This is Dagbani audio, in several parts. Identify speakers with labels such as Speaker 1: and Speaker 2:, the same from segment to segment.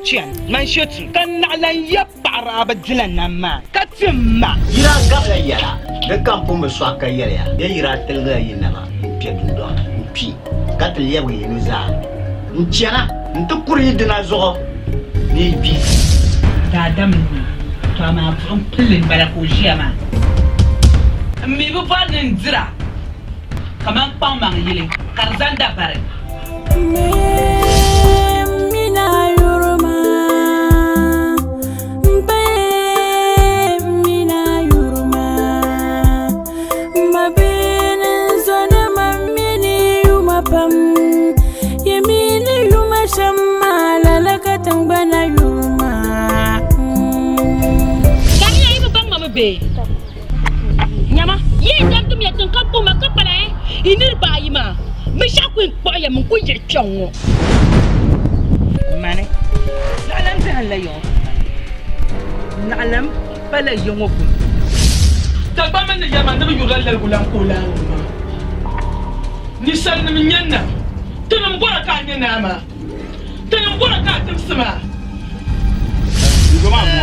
Speaker 1: chani, man Shetu, ka naɣilan ya paɣiri a bi dila nam maa, ka ti m ma.
Speaker 2: Yi daa gabila yɛla din kam pun bi sɔɣi ka yɛliya, Bee yi daa tiligila yi naba m-kpe dundɔŋ ni n-kpi, ka ti lɛbigi yi nuzaa n-chana nti kuri yi dina zuɣu ni yi kpi.
Speaker 1: Daadam n-nyɛ o, tɔ amaa buɣim pilli m-bala ka o ʒiya maa. M mi bi bɔri ni n dira kaman kpaŋmaŋ yili ka di zani dabari.
Speaker 3: Bee nyama yi yɛn damdim ya tiŋ ka kpuɣi ma ka kpala yi niriba ayi maa binshɛɣu ku yɛn kpuɣi ya mi n-ku yiɣi kpiɔŋ ŋɔ.
Speaker 1: Mani, naɣilam zahim la ya ŋɔ puuni. Naɣilam pala ya ŋɔ puuni.
Speaker 4: Dagbamba ni yɛri ma ni bɛ yurila laligu lan ka o lahi ŋɔ maa. Ninsalinim n-nyɛ nam. Tinim bɔra ka a nyɛ naa maa. Tinim bɔra ka a timsi maa.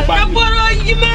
Speaker 1: Ka bɔr o yima.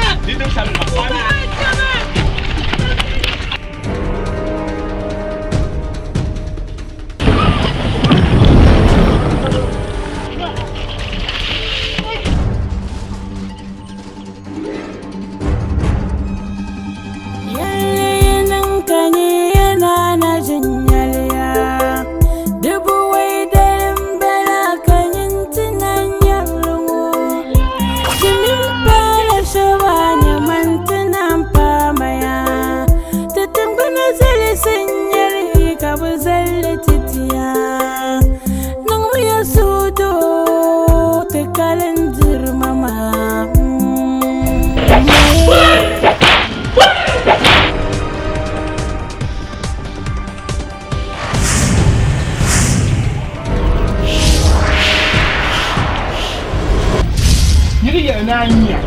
Speaker 4: Niri yɛli ni a nya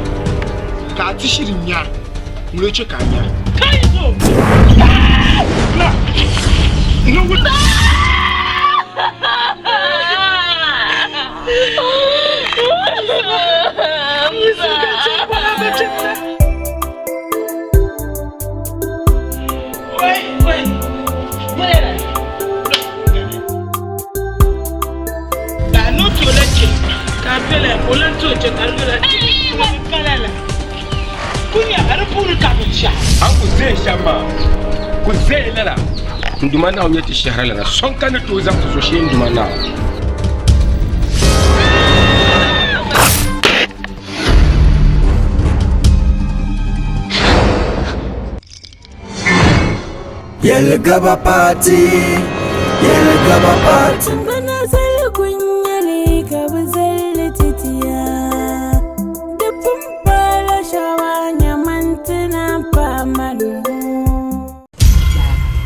Speaker 4: ka a ti shiri nya ŋun o chɛ ka a nya.
Speaker 5: A ni ku zaya shɛm maa, ku zaya lala. N Duuma Naawuni nyɛ ti shɛhiralana, sɔŋ ka ni tooi zaŋ ti so shee n Duuma Naawuni.
Speaker 6: Yɛlgaba party, Yɛlgaba party.
Speaker 7: Bana zali kunyali ka bi zali titiya. Di pun pala shɛba nyamanti na pa mani.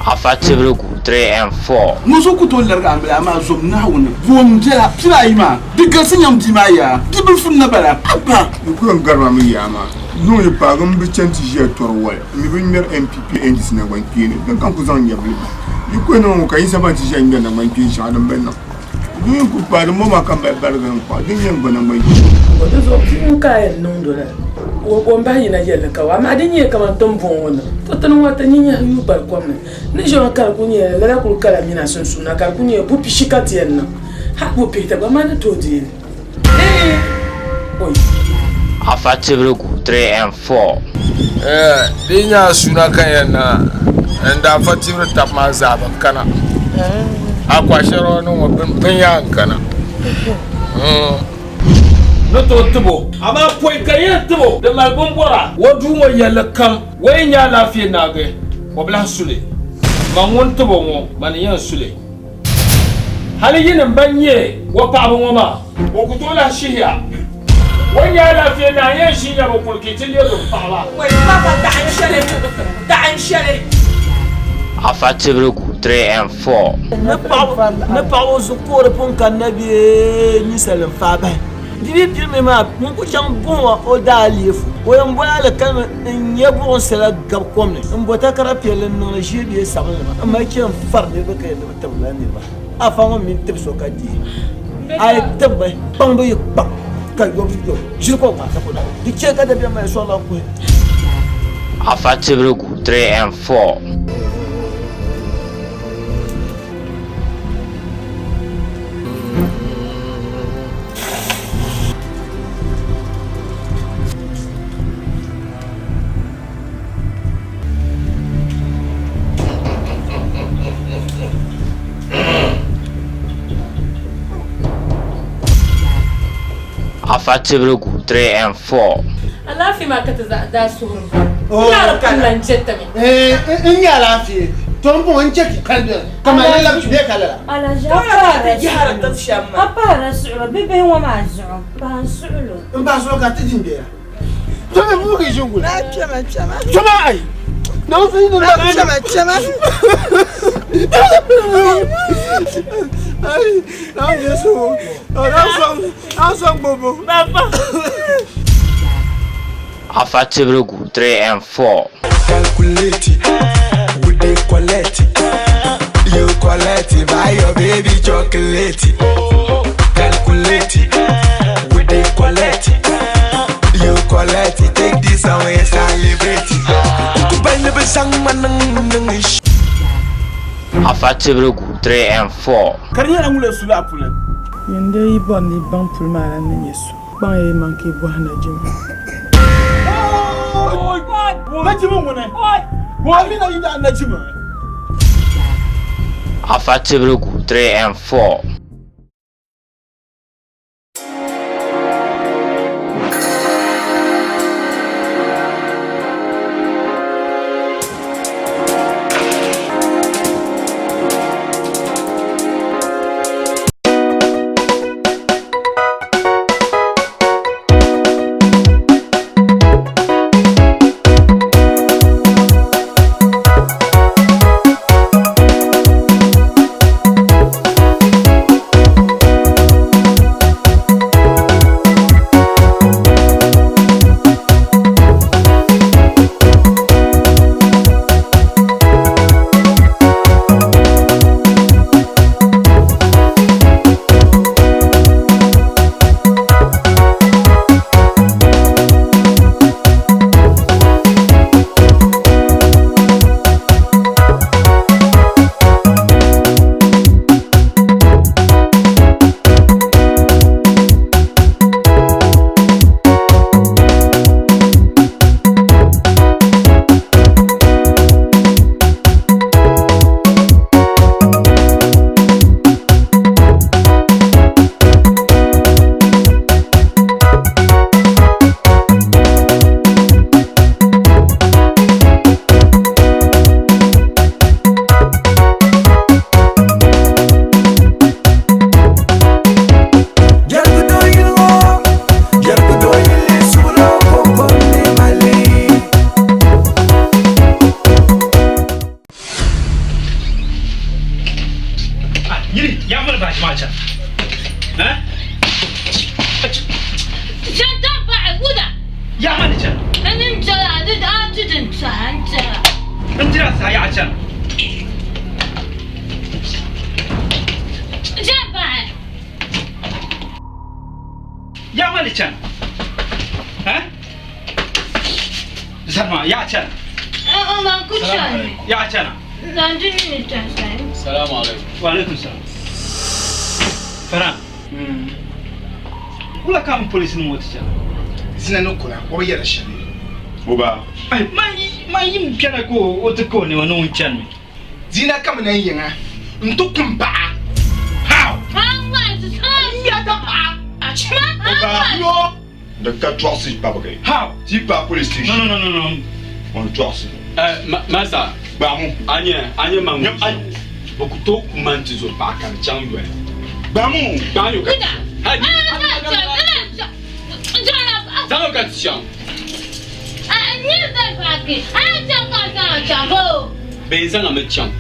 Speaker 8: Afa Tibirigu 3 and 4.
Speaker 9: Ŋun so ku tooi larigi a mali, amaa zom Naawuni. Vuhim biɛla pinaayi maa, di galisi nyaŋ bia maa yaa, bibilifu n-na bala. Abba!
Speaker 10: Di ku yɛn gari ma mi yaa maa, yuŋ yi paagi m bi chani ti ʒiya tɔri wali, m mi bi ŋmɛri NPP NDC naŋgbankpeeni, din kam ku zaŋ nyɛvili bahi. Yi ku yɛn niŋ ŋɔ ka yisa ban ti ʒiya ŋmɛri naŋgbankpeeni shɛŋa din bi niŋ. Di yi ku paai di mo maa ka mali barigi n kpaɣi din yɛn gba naŋgbankpeeni.
Speaker 4: Di zuɣu puu ka a yɛn niŋdi o lala, o ni bahi yina yɛlli ka o, amaa di nyɛla kaman ti ni bɔŋɔ ŋɔ niŋ to ti ni ŋɔ ti nyinyɛhi yuui gbali kom ni. Ni ʒiɛma ka di kul nyɛla lala kul kala mina sunsuuni ka di kul nyɛla bupishi ka ti yɛn niŋ, hal bupihita gba man ni tooi deei li. Eeh! Oi!
Speaker 8: Afa Tibirigu 3 and 4.
Speaker 11: Eh, di yi nyɛ a suuna ka yɛn na, n daa fa tibiri tab maa zaa bi kana. A kwashɛrɔ ni ŋɔ bin yaa n kana.
Speaker 12: Ni tooi tib o, amaa pɔi ka yɛn tib o, di mali bimbɔra. O duu ŋɔ yɛlli kam, o yi nya alaafee naagi, o bi lahi su li. Man ŋun tib o ŋɔ, mani n-yɛn su li. Hali yinim ban nyɛ o paɣiba ŋɔ maa, o ku tooi lahi shihi ya. O ni nya alaafee ni a yɛn ʒi nyabu kuli ka yi ti lɛbigi m paɣiba.
Speaker 13: Wei papa taɣin shɛli, taɣin shɛli.
Speaker 8: Afa Tibirigu 3 and 4.
Speaker 14: Ni paɣibu zuɣukoori pun kanna bee ninsalinim faai bahi. Di bi pilimi maa, ŋun ku chaŋ buɣim o daaliifu, o yɛn boli alikalimi n-nya buɣimsala gabi kom ni m-bo takara piɛlli n-niŋ li ʒee bee sabinli maa m-mali chɛ n-fari niriba ka yɛli ni bɛ tibirila niriba. Afa ŋɔ mini tib so ka deei. A yi tib ba, kpaŋ bɛ yi kpaŋ. Ka yɔbu yɔbu ʒili ka o ŋmaai tako na. Di chɛ ka dabiɛm mali sɔrila n-kuhi.
Speaker 8: Afa Tibirigu 3 and 4. Afa Tibirigu 3 and 4.
Speaker 15: Alaafee maa ka ti daa suhuri bɔri. Yaara pun lan je ti mi.
Speaker 16: N nya alaafee. To m bɔŋɔ n chɛ ka kali beni ka mali labi bee ka lala.
Speaker 7: Alaji a pahirila suɣulo bibihi ŋɔ maa zuɣu m-pahi n suɣulo.
Speaker 16: M pahi suɣulo ka ti di m-be ya. Kpɛma buugi ʒinguli. Kpɛma kpɛma. Kpɛma ayi. Na o fi ni na. Kpɛma kpɛma. Ayi na o yesu na sɔŋ na sɔŋ gbogbo.
Speaker 15: Baba.
Speaker 8: Afa Tibirigu 3 and 4.
Speaker 6: Calculate, we dey collect. You collect, buy your baby chocolate. Calculate, we dey collect. You collect, take this away, celebrate.
Speaker 8: Afa Tibirigu 3 and 4.
Speaker 9: Ka di nyɛla ŋun lee su la a puli.
Speaker 4: Nyin dee yi bɔri ni yi baŋ puli maa la ni nyɛ so, kpaŋ ya yi maŋ ka yi bɔhi najimi.
Speaker 9: Najimi ŋuni? A mi na yi daa najimi?
Speaker 8: Afa Tibirigu 3 and 4.
Speaker 17: Wula ka m polisi nim ŋɔ ti chana?
Speaker 9: Zina ni kura, o bi yɛri shɛli.
Speaker 10: O ba.
Speaker 17: Ai, man yim kpɛna ka o ti ka o nɛma ni ŋun chanimi.
Speaker 9: Zina ka mi na yiŋa n-ti kum paɣa.
Speaker 17: How?
Speaker 10: O ba.
Speaker 9: Yo!
Speaker 10: Di ka tɔɣisi kpabigi.
Speaker 17: How?
Speaker 10: Ti paai police station.
Speaker 17: No, no, no, no, no.
Speaker 10: O ni tɔɣisi.
Speaker 5: Masa.
Speaker 10: Gbamu.
Speaker 5: A nyɛ, a nyɛ man ŋun ʒiya. Bɛ ku tooi ku man ti zo paɣa ka di chaŋ yoli.
Speaker 10: Gbamu.
Speaker 5: Gbaanyo ka ti chaŋ. Zaŋ o ka ti chaŋ. Bɛ yɛn zaŋ a mi chaŋ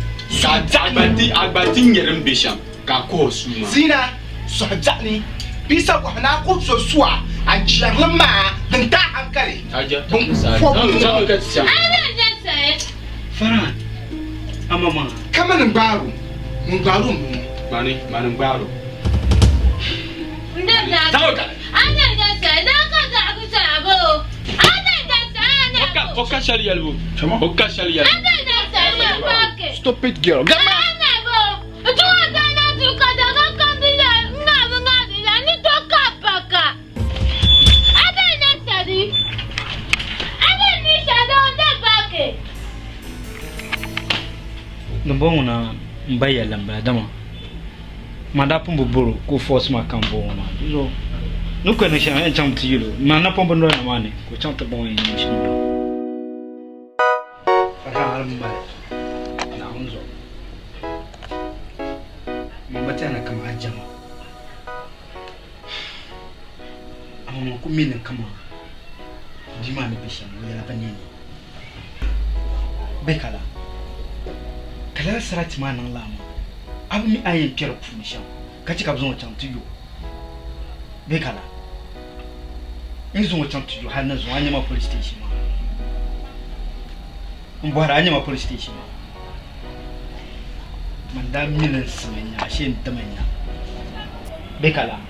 Speaker 5: ka a gba ti nya din be shɛm ka a kuhi o suu maa.
Speaker 9: Zina, suhi biɛɣuni, bisa gɔhi ni a kuhi so sua, a jɛrilim maa din taai hankali.
Speaker 5: Zaŋ o ka ti chaŋ.
Speaker 17: Farhan, amaŋmaŋa.
Speaker 9: Kamani n gbaar o, ŋun gbaar o m-bɔŋɔ.
Speaker 5: Mani, mani n gbaar o. Zaŋ o ka. O ka shɛli yɛlibu. O ka shɛli yɛlibu.
Speaker 9: Stupid girl. Get
Speaker 17: Dimbɔŋɔ na m ba yɛlli m-bala dama man daa pun bi bɔr o ka o force ma ka m bɔŋɔ maa. Dinzuɣu ni kuli niŋ shɛm n yɛn chaŋ ti yɛl o man napɔŋ bindɔna maa ni ka o chaŋ ti baŋ o yɛn niŋ shɛm maa. Farhan hali m mali Naawuni zuɣu man bi tɛhi ni kaman a jɛma amaa man ku mi ni kaman bia maa ni be shɛm o yɛla bi neeni bee ka laa ka lala sarati maa niŋ laa maa a bi mi a ni yɛn kpɛri puuni shɛm ka chɛ ka bɛ zaŋ o chaŋ ti yo bee ka laa n zaŋ o chaŋ ti yo hali ni zuŋɔ a nya ma police station maa n bɔhiri a nya ma police station maa man daa mi ni n simi n nya ashee n dimi n nya bee ka laa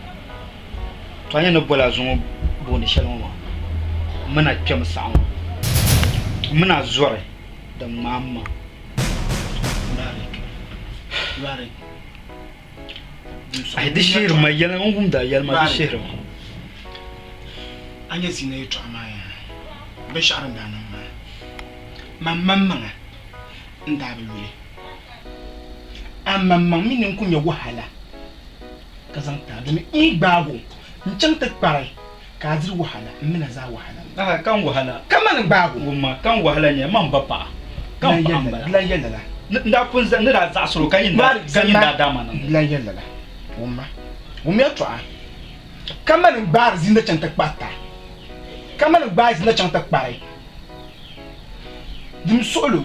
Speaker 17: to a nya ni boli a zuŋɔ booni shɛli ŋɔ maa m mi na kpɛm saɣa ŋɔ m mi na zɔri din ŋmaai m ma. Ahi di shihiri ma yɛli n wumdi a yɛli ma di shihiri ma.
Speaker 16: A nya zina yɛtɔɣa maa yaa binshɛɣu din daa niŋ maa man maŋmaŋa n daa bi yuli a maŋmaŋ mi ni n ku nya wahala ka zaŋ ti a domi n yi gbaag o n-chaŋ ti kpari ka a diri wahala m mi na zaa wahala mi.
Speaker 17: Aha, ka n wahala.
Speaker 16: Ka mani gbaag o.
Speaker 17: Wumma, ka n wahala nya man ba paɣa, ka n paɣa m-bala.
Speaker 16: Di lan yɛli lala.
Speaker 17: N daa pun ni daa zaɣisir o ka nyin daa daa ma niŋdi.
Speaker 16: Di lan yɛli lala. Wumma, wummi yɛtɔɣa. Ka mani n-gbaari zinda chaŋ ti kparita, ka mani n-gbaai zinda chaŋ ti kpari. Dim suɣilo,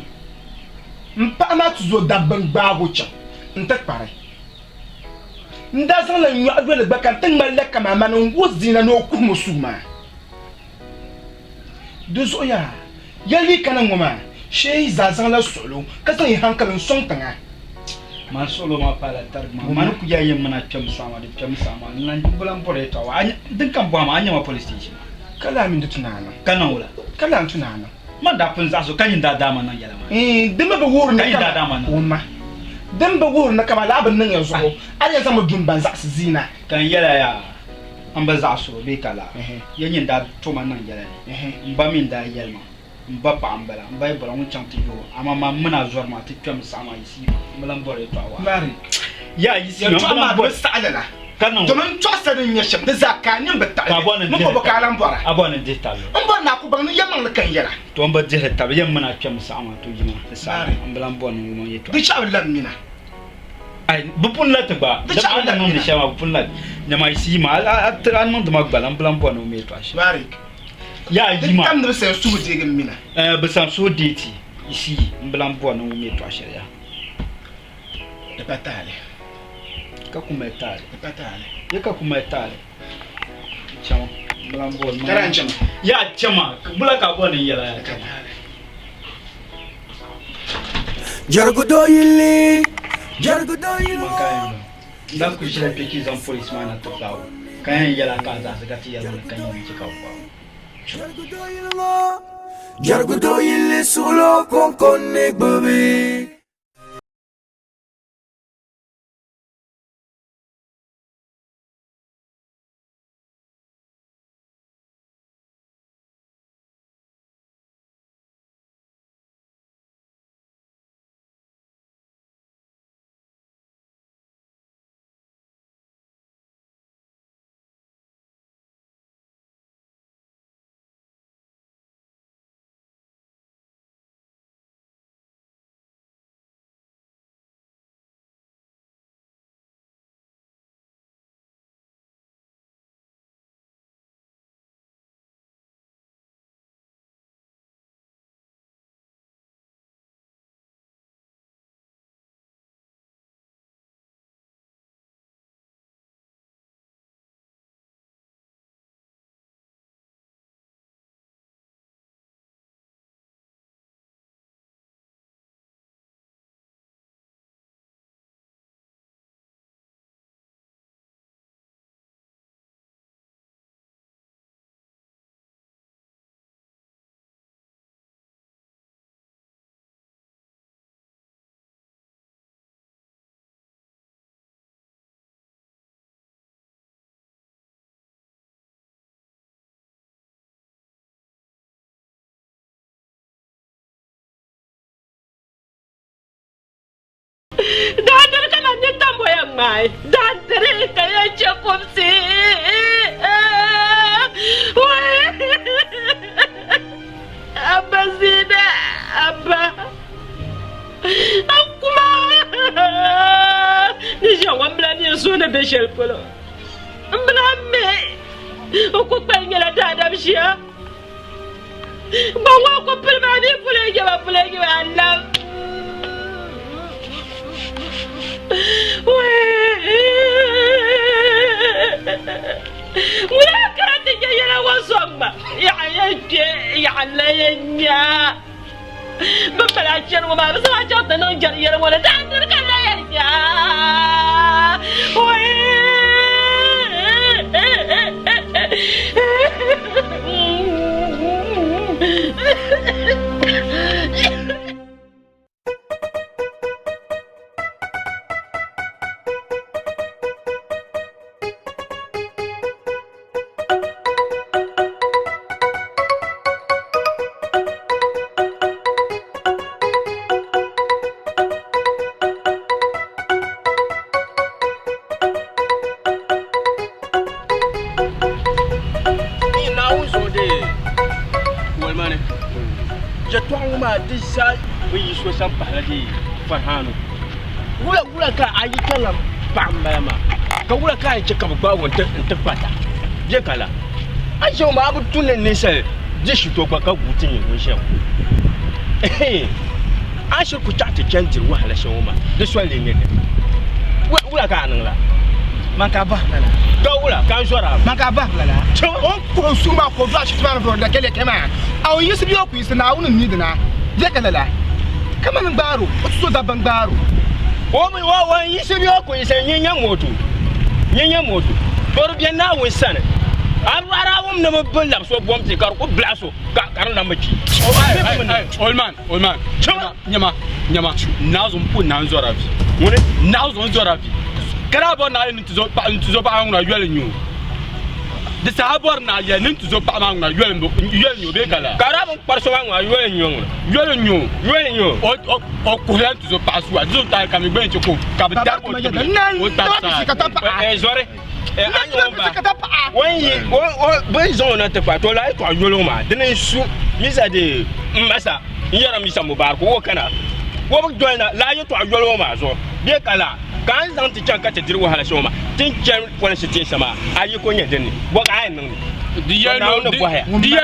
Speaker 16: m paɣa maa tuzo dabba n-gbaag o chaŋ nti kpari. N daa zaŋla n nyɔɣu yoli gba ka n ti ŋmalila kaman mani n-wuhi zina ni o kuhim o suhu maa. Di zuɣu yaa, ya li kana ŋɔ maa, shee yi zaa zaŋla suɣilo ka zaŋ yi haŋkali n-sɔŋ tiŋa.
Speaker 17: Man suɣilo maa paala tarigi maa, mani ku yaa yɛn mini a kpɛm saɣima di kpɛm saɣima n lan bi lan bɔri yɛtɔɣa wa, din kam bɔhima a nya ma police station maa.
Speaker 16: Ka laa mini di tu ni a niŋ.
Speaker 17: Ka niŋ wula?
Speaker 16: Ka laa n-tu ni a niŋ.
Speaker 17: Man daa pun zaɣis o ka nyin daa daa ma niŋ yɛla maa.
Speaker 16: Iin, din mi bi wuhiri ni
Speaker 17: Ka nyin daa daa ma niŋ.
Speaker 16: Wumma, din bi wuhiri ni kaman laa bi niŋ ya zuɣu, a ni yɛn zaŋmi du m-ba n-zaɣisi ziina.
Speaker 17: Ka n yɛla yaa, M bi zaɣis o bee ka laa? Ya nyin daa to ma niŋ yɛla ni. M ba mi n-daa yɛli ma, M ba paɣa m-bala, m ba yi bɔra ŋun chaŋ ti yo o, amaa man min a zɔri maa ti kpɛmi saɣim a yiɣisi ma, m bi lan bɔri yɛtɔɣa waɣila.
Speaker 16: Mari,
Speaker 17: Yaa yiɣisi ma, m bi
Speaker 16: yɛtɔɣa
Speaker 17: lan
Speaker 16: maa
Speaker 17: bɔri.
Speaker 16: bi saɣi lala.
Speaker 17: Ka niŋ
Speaker 16: Domin n tɔɣisa din nyɛ shɛm di zaa ka a nini bi taɣi
Speaker 17: Ka a
Speaker 16: li,
Speaker 17: bɔri ni n
Speaker 16: m
Speaker 17: dihiri
Speaker 16: bɔbu ka a
Speaker 17: tabili.
Speaker 16: lan bɔra.
Speaker 17: A bɔri ni n dihi tabili.
Speaker 16: M bɔri ni a ku baŋ ni yɛlimaŋli ka n yɛra.
Speaker 17: To m bi dihiri tabili, yɛm min a kpɛmi saɣim a to yima ti saɣi
Speaker 16: Mari,
Speaker 17: m bi lan bɔri ni n wum a yɛtɔɣa.
Speaker 16: Di chaɣ bi lan mina.
Speaker 17: Ai, bɛ pun la ti gba.
Speaker 16: Di
Speaker 17: Dama
Speaker 16: chaɣ
Speaker 17: a
Speaker 16: bi
Speaker 17: ni
Speaker 16: lan
Speaker 17: niŋdi
Speaker 16: mina.
Speaker 17: shɛli maa, bɛ pun la. Nyama yiɣisi yima, a niŋdi ma gbala, m bi lan bɔri ni n wum yɛtɔɣa shɛli.
Speaker 16: Mari,
Speaker 17: Yaa
Speaker 16: Di
Speaker 17: yima.
Speaker 16: tam ni bɛ san suhu deegi m mina.
Speaker 17: Ɛɛ, bɛ san suhu deei ti, yiɣisi yi, m bi lan bɔri ni n wum yɛtɔɣa shɛli yaha.
Speaker 16: Di pa taali.
Speaker 17: Ka ku mali taali.
Speaker 16: Di pa taali.
Speaker 17: Ya ka ku mali taali. Chama, m bi lan bɔri ni.
Speaker 16: Kara n-chama.
Speaker 17: Yaa chama, bula ka a bɔri ni n yɛl a yaa chama.
Speaker 6: Jɛrigu doo yili, jɛrigu doo yili
Speaker 17: Man ka yɛn niŋ. N daa kuli ʒila kpe ka yi zaŋ police maa na ti gbaag o, ka yɛn yɛl a ka a zaɣisi ka ti yɛli ma ni ka nyin chɛ ka bɛ gbaag o.
Speaker 6: Jɛrigu doo yili suɣulo kɔŋko n-ni gbubi.
Speaker 3: ŋmaai daandiri ka yɛn chɛ kumsi. Abba Zina, Abba, a kuma ni ʒiya ŋɔ m bila ni so ni be shɛli polo. M bila mi o ku kpali nyɛla daadam ʒiya. Gbaŋ ŋɔ ku pili maa mi puli nyɛba puli nyɛba a lam. Ŋuna kana ti nyɛ yɛla ŋɔ sɔŋ ma yaɣa yɛn kpe yaɣa n lahi yɛn nya bɛ mali a chani ŋɔ maa bɛ zaŋ a chaŋ ti niŋ jɛri yɛli ŋɔ ni daa diri ka lahi yɛn nya.
Speaker 5: Naawuni zuɣu dee walima ni yɛtɔɣa ŋɔ maa di zaa bi yi so sani pahila dee Farhanu wula wula ka a yi chaŋ paɣa m-bala maa ka wula ka a yi che ka bɛ gbaagi o n-ti kpa ta bɛ ka la a ʒe o maa a bi tu ni ninsal di shito gba ka guui ti nyɛ ŋun ʒe o a shiri ku chaɣ ti chani diri wahala shɛm ŋɔ maa di soli lee nyɛ dini wula ka a niŋ la
Speaker 16: Man ka bahi lala.
Speaker 5: Ka wula ka n zɔra?
Speaker 16: Man ka bahi lala. O ni kuhi n suhu maa ka o dɔɣi shiti maa ni vuri da kɛlɛ kɛ maa. A o yiɣisi bee o ku yiɣisi Naawuni n mi dina. Bɛ ka lala. Kamani n gbaar o, o tuzo dabba n gbaar o.
Speaker 5: O mi o o ni yiɣisi bee o ku yiɣisi nyin nyɛ moto. Nyin nyɛ moto. To di be Naawuni sani. A lɔri a wum ni bɛ bi labisi o bomti ka di ku bilaɣisi o ka ka di na mi kpi.
Speaker 18: Old man, old man. Nyama, nyama. Naa zuŋ pun na n zɔra vi.
Speaker 5: Ŋuni?
Speaker 18: Naa zuŋ n zɔra vi. Ka daa bɔri naa ni n tizo paɣa ŋuna yoli n-nyɛ o. Di saha bɔri naa yɛli ni n tizo paɣa maa ŋuna yoli n-nyɛ o bee ka laa?
Speaker 5: Ka daa bi kpari so maa ŋuna yoli n-nyɛ o ŋuna.
Speaker 18: Yoli n-nyɛ o.
Speaker 5: Yoli n-nyɛ
Speaker 18: o. O kuhila n tizo paɣa suwa. Di zuɣu taali ka mi gba yɛn chɛ ka bɛ darigi o tibili. O tabi
Speaker 5: saa. Zɔri. A nyɛ o ba. O ni yi bɛ ni zaŋ o na ti kpa to la a yi tɔɣi yoli o maa dini n-su Misa dee m masa n yɛra Misa Mubarak o kana o bi doli na lala yɛtɔɣa yoli o maa zuɣu bee ka laa ka a ni zaŋ ti chaŋ ka ti diri wahala shɛŋa maa ti ni chani polinsi tinsi maa a yiko nyɛ dinni bɔ ka a yɛn niŋ li
Speaker 18: Di yɛli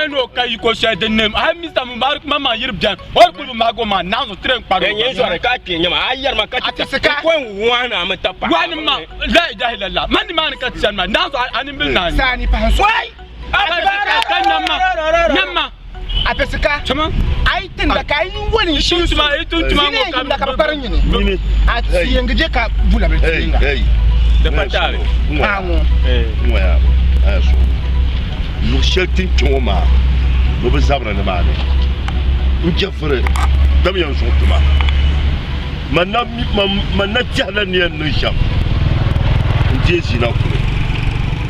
Speaker 18: ni o ka yiko shɛli din ni hali Misa Mubarak maŋmaŋ yiri beni o ni kuli bi maagi o maŋa naanzu tiri n-kpari o.
Speaker 5: N zɔri ka a kpe nyama a yɛri ma ka ti ta ko n wahi ni a mi ta paɣa.
Speaker 18: Wahi ni ma la ilaha illallah man ni maani ka ti chani maa naanzu a nimbili naani.
Speaker 16: Saani pahi so.
Speaker 18: Ka nyamma nyamma.
Speaker 16: A pesika.
Speaker 18: Chama.
Speaker 16: Ai tinda ka ai wani
Speaker 18: shi su. Tuma ai tun tuma
Speaker 16: mo ka. Ka kpari nyini. A tiyengi je ka bula bil tinga.
Speaker 5: Da patari.
Speaker 16: Aŋo.
Speaker 19: Ŋɔ yaa a so. Luɣ shɛli ti ni kpe ŋɔ maa bɛ bi zabiri ni maa ni n jɛfiri dam yɛn zuɣu tuma. Man na tɛhila ni yɛn niŋ shɛm n-deei zina kuli.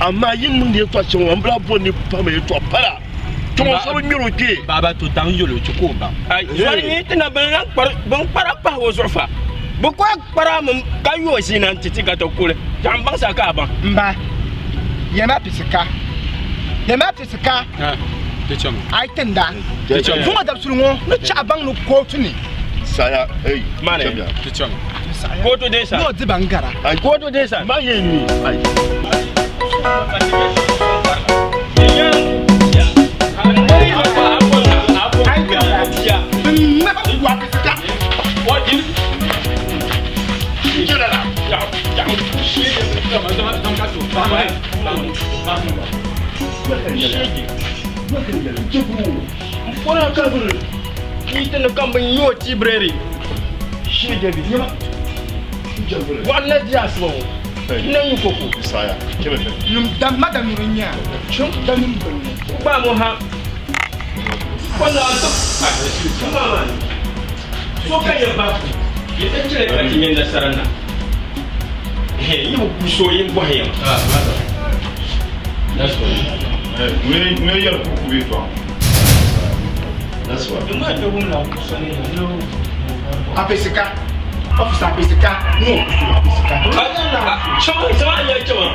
Speaker 19: Amaa yi ni niŋdi yɛtɔɣ shɛŋa ŋɔ, m bi lahi bɔri ni pahima yɛtɔɣ pala. Kpɛŋɔ so bi ŋmɛr o kpee.
Speaker 18: Baaba to daŋ yɛl o chɛ ka o baŋ.
Speaker 5: Zɔri yi ti na bɛn lahi kpari binkpara pahi o zuɣu fa. Bɛ kɔhi kpara mi ka yo o zina nti ti ka ti kuli. Zaɣim baŋsa ka a baŋ.
Speaker 16: M ba, yɛma pisika, yɛma pisika,
Speaker 18: Di chɛmi.
Speaker 16: a yi tinda.
Speaker 18: Di chɛmi.
Speaker 16: Zuŋɔ dabisili ŋɔ ni chaɣ baŋ ni kootu ni.
Speaker 19: Saya, hey,
Speaker 5: Mani.
Speaker 19: chɛmiya.
Speaker 18: Di chɛmi.
Speaker 5: Kootu din sa.
Speaker 16: Ni o di ba n-gara.
Speaker 5: Kootu din sa.
Speaker 19: Ma yɛn mi, ai.
Speaker 16: Damma da nuri nya da nuri bini. A pesika. Officer bisika ni o kusu bisika.
Speaker 5: Chama chama ya chama.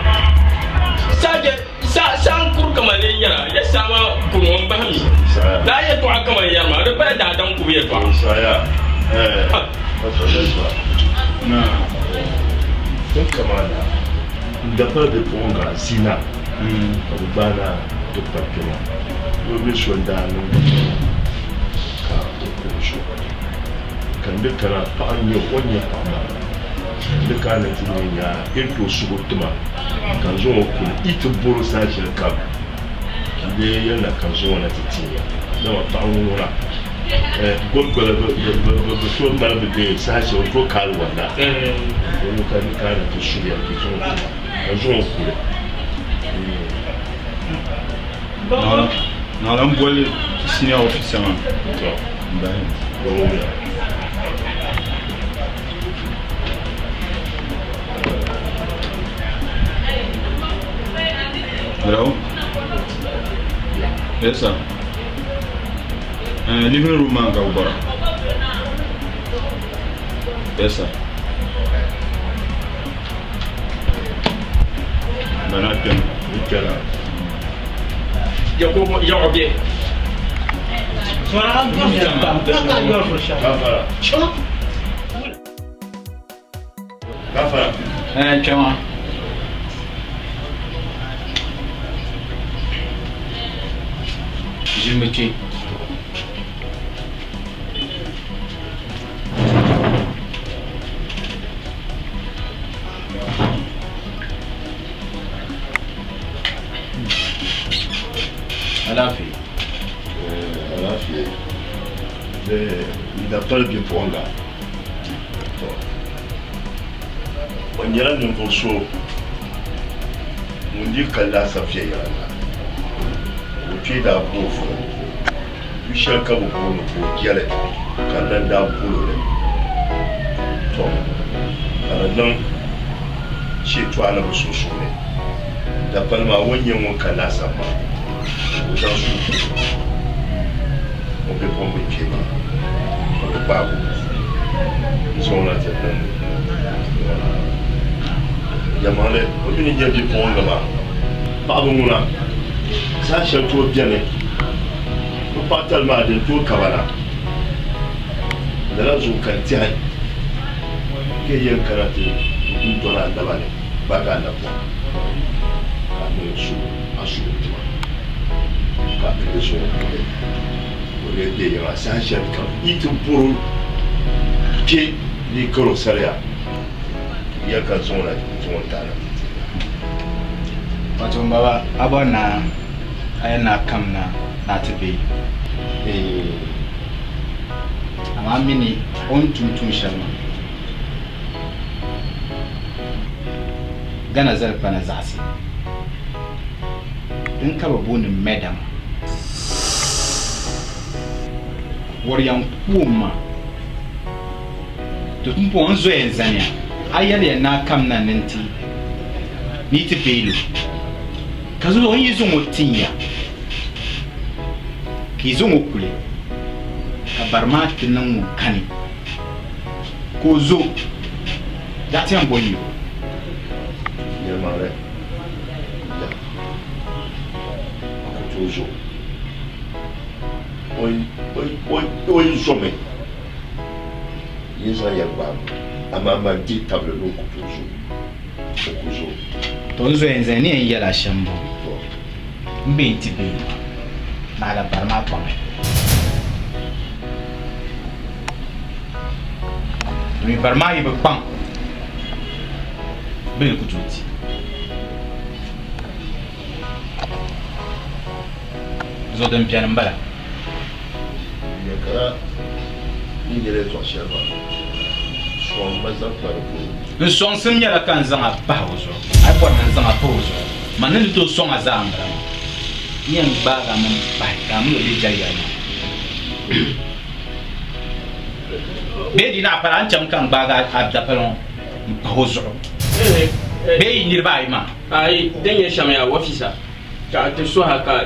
Speaker 5: Sa je sa sa n kuri kama le yɛra ya sa ma kuri ŋɔ n bahi mi. Daa yɛltɔɣa kama yɛri ma di pala daadam kubu yɛltɔɣa.
Speaker 19: Saya. Eh. Na. Tin kama na. N da pala bipuɣiŋga zina ka bɛ gbaai na ti kpa kpɛma. Doo mini so n-daa niŋ ka o ku o zuɣu. Ka n di kana paɣa n-nyɛ o, o ni nyɛ paɣa maa n di kana ni ti nya nyaa bɛ ni tooi suhi o tima ka n zaŋ o kuli yi ti bɔr o saha shɛli kam ka yi lee yɛli na ka n zaŋ o na ti tin ya. Dama paɣa ŋɔ ŋuna goligola bi tooi mali bi bee saha shɛli o tooi kaali wanda o ni ka di kana ti suhi ya ka yi zaŋ o tima ka n zaŋ o kuli.
Speaker 18: Naɣila m boli senior officer maa m-bahi. Hello? Yes, sir. Living room maa ka bɛ bɔra. Yes, sir. Bana kpɛm.
Speaker 19: Kpɛla.
Speaker 5: Yakubu Yaɣu bɛ.
Speaker 19: Gafara. Gafara.
Speaker 17: Eh, kpɛma. Ʒimi kpe. Alaafee.
Speaker 19: Alaafee. N da pali bipuɣinga. To o nyɛla ninvuɣ so ŋun dii ka laasabu viɛnyɛliŋga. O kpee daa bo o vuri. Yu shɛli ka bɛ booni ka o jɛli ka lan daa bol o li. Tɔ! Ka di niŋ shɛtɔɣa ni bɛ sunsuuni. Dapali maa, o ni nyɛ ŋun ka laasabu maa, ka o zaŋ suhu kul o bipuɣimbil kpee maa, ka bɛ gbaag o n-zaŋ o na ti niŋ yɛlimaŋli. O mi ni nyɛ bipuɣiŋga maa paɣiba ŋuna, saha shɛli tooi beni. Bɛ paɣitali maa din tooi ka ba na. Lala zuɣu ka n tɛhi ka yi yɛn kana ti n-dɔni a naba ni gbaagi a napɔŋ ka a niŋ a suhu tuma ka a pili zuɣu puuni ka o lee be yiŋa saha shɛli kam yi ti bɔr o kpe ni yi kar o sariya ya ka zaŋ o na zaŋ o tahi na ti ti ya.
Speaker 17: Wato m baba a bɔri ni a yɛli ni a kamina ni a ti be amaa m mi ni o ni tum tuun shɛli maa Ghana zalikpana zaɣisi din ka bɛ booni murder maa. Wɔriya n-ku o ma. To pumpɔŋɔ n zoya n-zaniya, a yɛliya ni a kamina ni nti ni yi ti beeli o. Ka zuɣu n yi zaŋ o tin ya, ka yi zaŋ o kuli, ka bari maa ti niŋ ŋun kani, ka o zo, zaɣ ti yɛn bo n-yi o.
Speaker 19: Yɛlimaŋli, ya, a ku tooi zo. O yi zomi. Yi zaŋ ya gbaai ma, amaa man dihi tabili ni o ku tooi zo, o ku zo.
Speaker 17: To n zoya n-zani ni yɛn yɛl a shɛm m-bɔŋɔ, M be nti be yi naɣila bari maa kpaŋi. Domin bari maa yi bi kpaŋ, bɛ ni ku tooi ti. Zuɣu din beni m-bala.
Speaker 19: Ya ka ni yɛli yɛtɔɣ shɛli maa, sɔŋ ma zaŋ kpa di polo.
Speaker 17: N sɔŋsim nyɛla ka n zaŋ a pahi o zuɣu. A yi bɔri ni n zaŋ a pahi o zuɣu, man ni ni tooi sɔŋ a zaa m-bala maa. N yɛn gbaag a mini pahi ka a min o leei jɛriyɛri maa. Bee di naɣ pala a ni cham ka n gbaag a dapali ŋɔ m-pahi o zuɣu bee yi niriba ayi maa?
Speaker 5: Ayi, din nyɛ shɛm yaa, wɔfisa. Ka a ti sɔha ka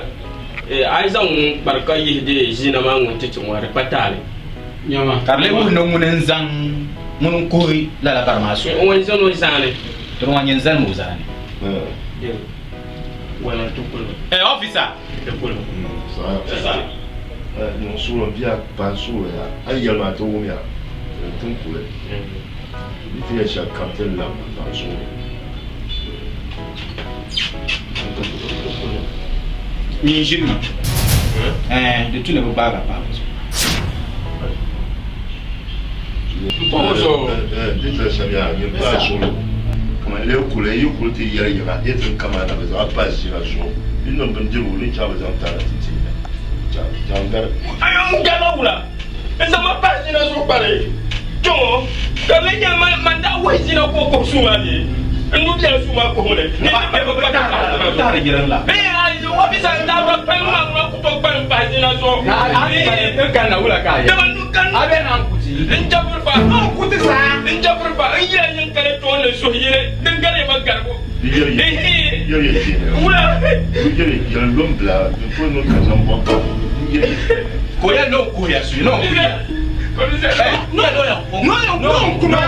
Speaker 5: a yi zaŋ ŋun kpari ka yihi di zina maa ŋun ti ti ŋɔ, di kpa taali.
Speaker 17: Ka di lee wuhi ni ŋuni n-zaŋ Ŋuni n-kuhi lala bari maa suhu?
Speaker 5: Ŋun zani o zaani.
Speaker 17: To di ŋɔ nyini zalimi o zaani.
Speaker 18: Eh, officer!
Speaker 19: Niŋ suɣulo bia pa suɣulo ya a yi yɛli maa ti wumya tin kuli di ti yɛli shɛli kam ti labi pa suɣulo.
Speaker 18: Nyin ʒini ma. Ɛɛn, di tu ni bɛ gbaagi a pahi bɛ zuɣu.
Speaker 19: Di tiri shɛm yaa nyin pa suɣulo kaman lee kuli yi kuli ti yɛli yiŋa yi ti kama na bɛ zaŋ a pa ʒina zuɣu yi niŋ bindirigu ni chaŋ bɛ zaŋ tana ti ti chaŋ gari.
Speaker 5: N gama wula n zaŋ ma pa ʒina zuɣu kpari kpɛŋɔ ka di lee nyɛ man daa wuhi ʒina ka o kuhi suu maa bee n nu biɛla suu maa kuhimi ni
Speaker 18: Bɛ tahiri yiriŋ la.
Speaker 5: Ofisa n daa gba kpalim maa ŋuna ku tooi kpalim pahi ʒina zuɣu.
Speaker 18: N kanna wula ka a yɛli?
Speaker 5: Dama n nu kanna.
Speaker 18: A bɛ na n kuti.
Speaker 5: N jabiri fa.
Speaker 18: N kuti saa.
Speaker 5: N jabiri fa. N yila nyin kali toon ni suhu yini din gari ma garibu. Wula.
Speaker 18: Ka o yɛli ni o kuhiya suhi ni o kuhiya.
Speaker 5: No n kuma.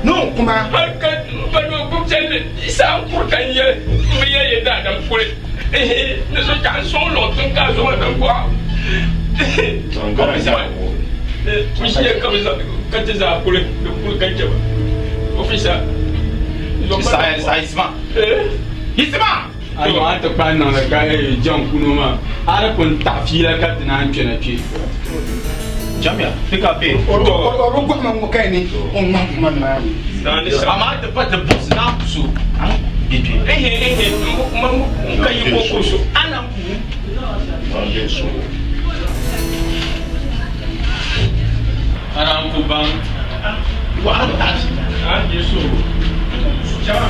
Speaker 16: No n kuma.
Speaker 5: Hali ka n ba ni o gbubi chandi saa n kuri ka n yɛli n bi yɛli ya daadam kuli. Ni so chaɣ n sɔŋ luɣ tiŋ ka a zo ma nangɔɣu. N ʒiya ka bɛ zaŋ ka ti zaa kuli di kuli ka chɛ ba. Ofisa.
Speaker 18: Saɣi Yisima!
Speaker 12: A yɔɣu a ti kpahi niŋli ka jɛŋ kuno maa a di pun taɣi fiila ka ti naan kpɛna kpe.
Speaker 18: Chamiya ti ka be.
Speaker 16: O bi gɔhi ma ŋɔ ka yi ni o ŋmahi kuma nimaani.
Speaker 18: Amaa ti pa ti buɣisi naan ku so bɛ kpe.
Speaker 5: N ka yi ko ku so.
Speaker 18: A na ku.
Speaker 12: A naan ku baŋ.
Speaker 16: Waɣa taɣi fiila.
Speaker 5: A ni so. Chama.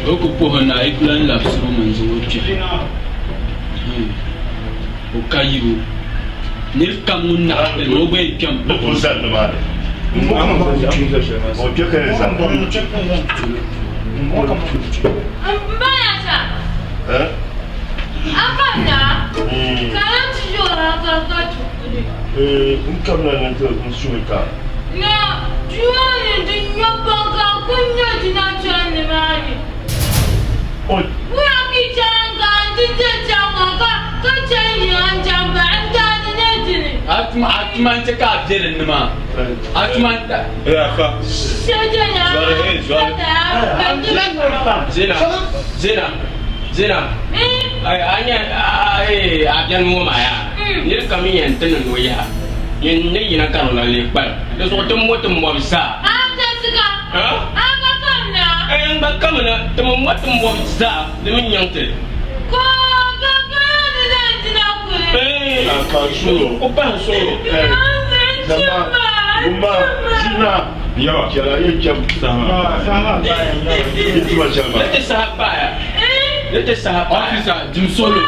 Speaker 12: O ku puhi na yi ku lan labisir o mi n-zaŋ o kpɛhi. O ka yibu. Nir kam ŋun naɣ pili o gba yi kpɛm pahi o. A tuma n-chɛ ka a be dinni maa. A tuma n-ta.
Speaker 5: Zina, Zina, Zina, a nya a biɛni ŋɔ maa yaa, nir kam yɛn ti niŋ o yaha, nyin ni yina ka di lan lee kpalim. Di zuɣu ti mo ti mɔbu zaa. N gba kamina, ti mi mo ti mɔbu zaa di mi nyaŋ ti. Ku pahi suɣulo. Ni ti saha paaya. Ni ti saha paaya.
Speaker 12: Officer, dim solo, nir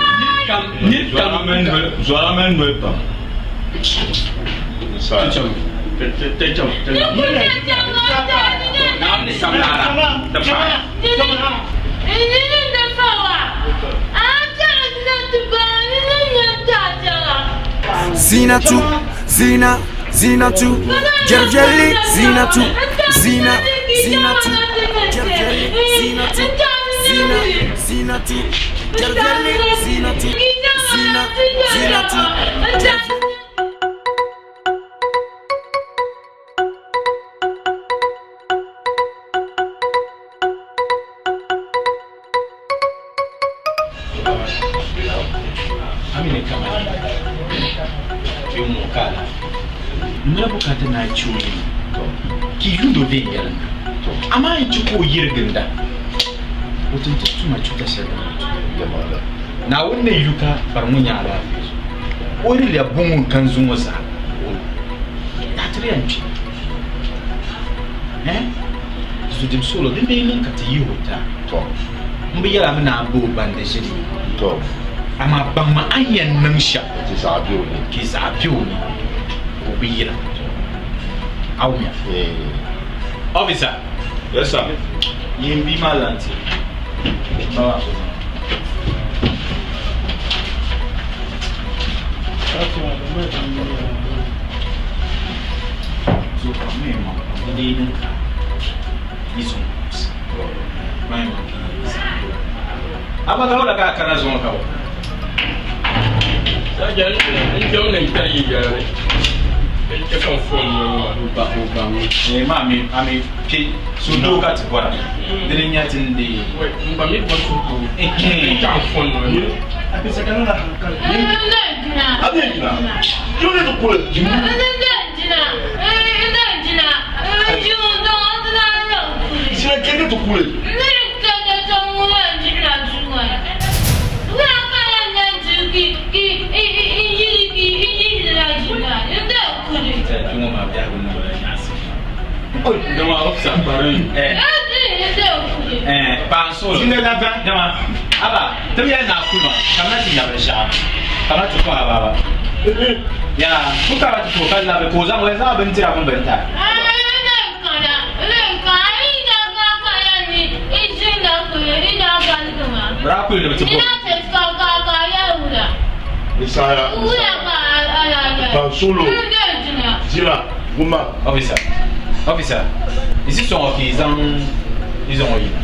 Speaker 12: kam, nir kam.
Speaker 18: Zɔra mali noli pam.
Speaker 5: Naawuni samlaara ti paaya.
Speaker 6: Zinatu, Zina, Zinatu, Jɛriviɛlli Zinatu, Zina, Zinatu, Jɛriviɛlli Zinatu, Zina, Zinatu, Jɛriviɛlli Zinatu, Zina, Zinatu, Jɛriviɛlli.
Speaker 18: Amini kama kpɛ ŋɔ ka alaafee n mali bukaata ni a chɛ o nini ka yi yuund o viɛnyɛliŋga amaa yi chɛ ka o yiriginda o ti ti tuma chuta shɛli din bi tuhi. Naawuni ni yu ka bari ŋɔ nya alaafee zuɣu o ni lɛbi ŋun kani zuŋɔ zaa daa ti di yɛn kpi. Eh? Zudim solo din dii niŋ ka ti yihi o ta. M bi yɛla mi ni a bo o bandi ʒili. Amaa baŋmi a ni yɛn niŋ shɛm ka yi zaɣa be o ni ka o bi yina. A wumya? Officer.
Speaker 20: Yes sir.
Speaker 18: Yin bia maa lan ti ma maa so zaŋ. So ka mi ma di dii niŋ ka yi zuŋ maa yi ma ki yi Abba ka wula ka a kana zuŋɔ ka bɔ?
Speaker 5: Saja n kpɛm ni n kpɛri yi yɛli ni n chɛ ka n fon ŋɔ maa.
Speaker 18: O ba o ba ŋɔ. Eh ma mi a mi kpe suhudoo ka ti bɔra dini n nya ti ni deei.
Speaker 5: N gba mi bɔri suhudoo n chɛ n fon ŋɔ maa.
Speaker 19: Misaya, Pansolo, Zira, Guma.
Speaker 18: Officer, officer, is this song okay? Zaŋ yi zaŋ o yina.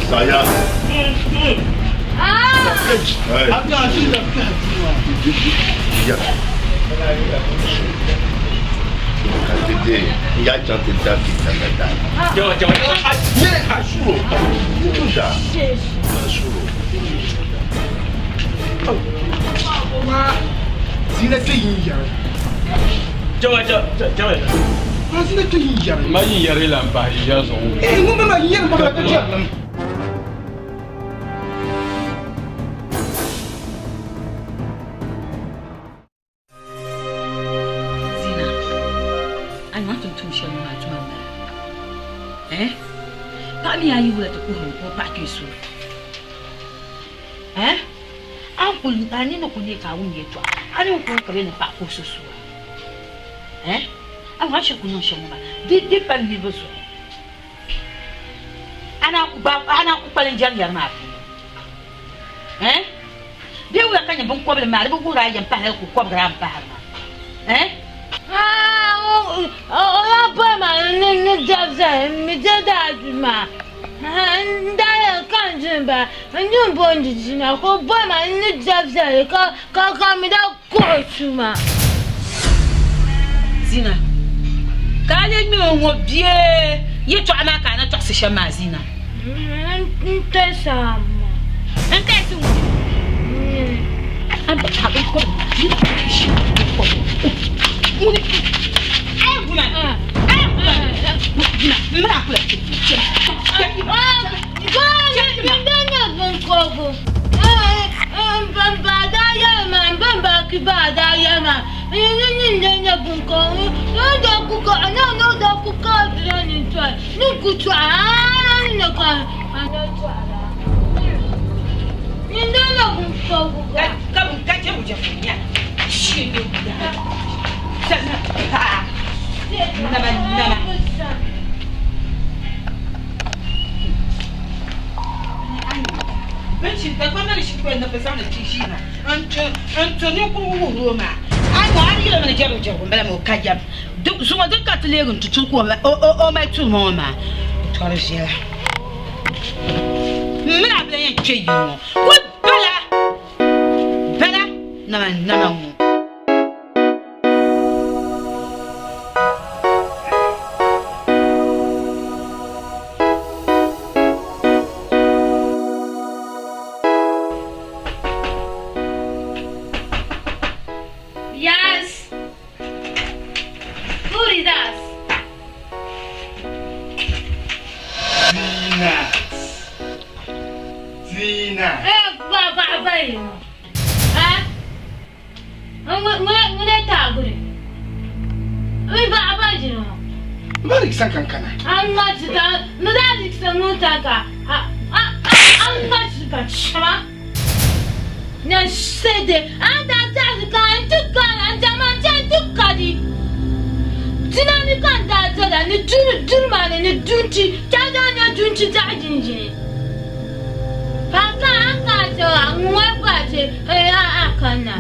Speaker 19: Saya. Ya chante da ki da da. Asuro. Da. Asuro.
Speaker 16: Zina te yin yɛri.
Speaker 5: Jawa jawa jawa.
Speaker 16: Ma zina te yin yɛri.
Speaker 5: Ma yin yɛri la n pahi ya zuɣu.
Speaker 16: Eh, ŋun ma yin yɛri ma ka jɛri.
Speaker 1: Zina, a nyaŋ tin tum shɛli maa tuma m-bala. Eh? Paɣa mi a yi wula ti kuhiri o paɣa kpee so. Eh? A ni kuli, a nini kuli neei ka a wum yɛltɔɣa, a ni kuli ka bɛ ni paɣa kuhi so sua. Eh? A nyaŋ a shiri ku niŋ shɛm ŋɔ maa, di, di pali niriba zuɣu. A naan ku gbaai, a naan ku kpalim jɛri yɛri maa puuni. Eh? Bee wula ka nyɛ binkɔbili maa di bi wuhiri a yɛm pahi hali ka o kɔbigiri a m-pahiri maa? Eh?
Speaker 15: O lahi boli ma ni ni dɛbi zali n mi diri daa duu maa n daa yɛli ka n dini bala n dini booni jina ka o boli ma ni dɛbi zali ka ka mi daa kuhi tuma.
Speaker 1: Zina, ka a lee ŋme ŋ-ŋɔ bee yɛtɔɣa maa ka a na tɔɣisi shɛm maa Zina?
Speaker 15: N tɛsi a ma.
Speaker 1: N tɛsi ŋuni? A ba a binkɔbiri yi ʒi binkɔbiri ŋuni? A yɛn guna a yɛn guna Zina m mini a kula kpe
Speaker 15: N daa nyɛ binkɔbigu m ba daa yɛli ma m ba m ba ki ba daa yɛli ma n ni n lee nyɛ binkɔbigu n daa ku ka n daa ku ka ni tɔhi ni ku tɔhi a ni ka a na tɔhira n daa nyɛ binkɔbigu
Speaker 1: ka ka ka jɛbu jɛbu nya shee bɛ ha nama nama. Binchi Dagbaŋ mini shikuru ni bɛ zaŋdi ti ʒii maa n-ti ninkurigu wuhiri o maa. A ni a ni yɛli mi ni jɛrigu jɛrigu m-bala maa o ka yɛm. Zuŋɔ din ka ti leegi nti turi ka o mali turi ma ŋɔ maa o tɔri viɛla. M mini a bi lan yɛn kpe yili ŋɔ. Kuli bala bala nama nama ŋɔ.
Speaker 15: yi ŋɔ? Eh? Ŋuni taaguri? N ba a ba ʒiri ŋɔ.
Speaker 16: N ba Rikisa ka n kana.
Speaker 15: A ŋma ti ka n daa Rikisa ŋun ta ka a a a ŋma ti ka chama. Nya sede a daa taɣisi ka n ti kana n jama n chani ti kadi. Dina ni ka n daa dala ni duri duri maa ni ni dunchi ka daa nya dunchi zaɣ jinjini. Ka ka a ka a che a ŋun gba che a a kanna.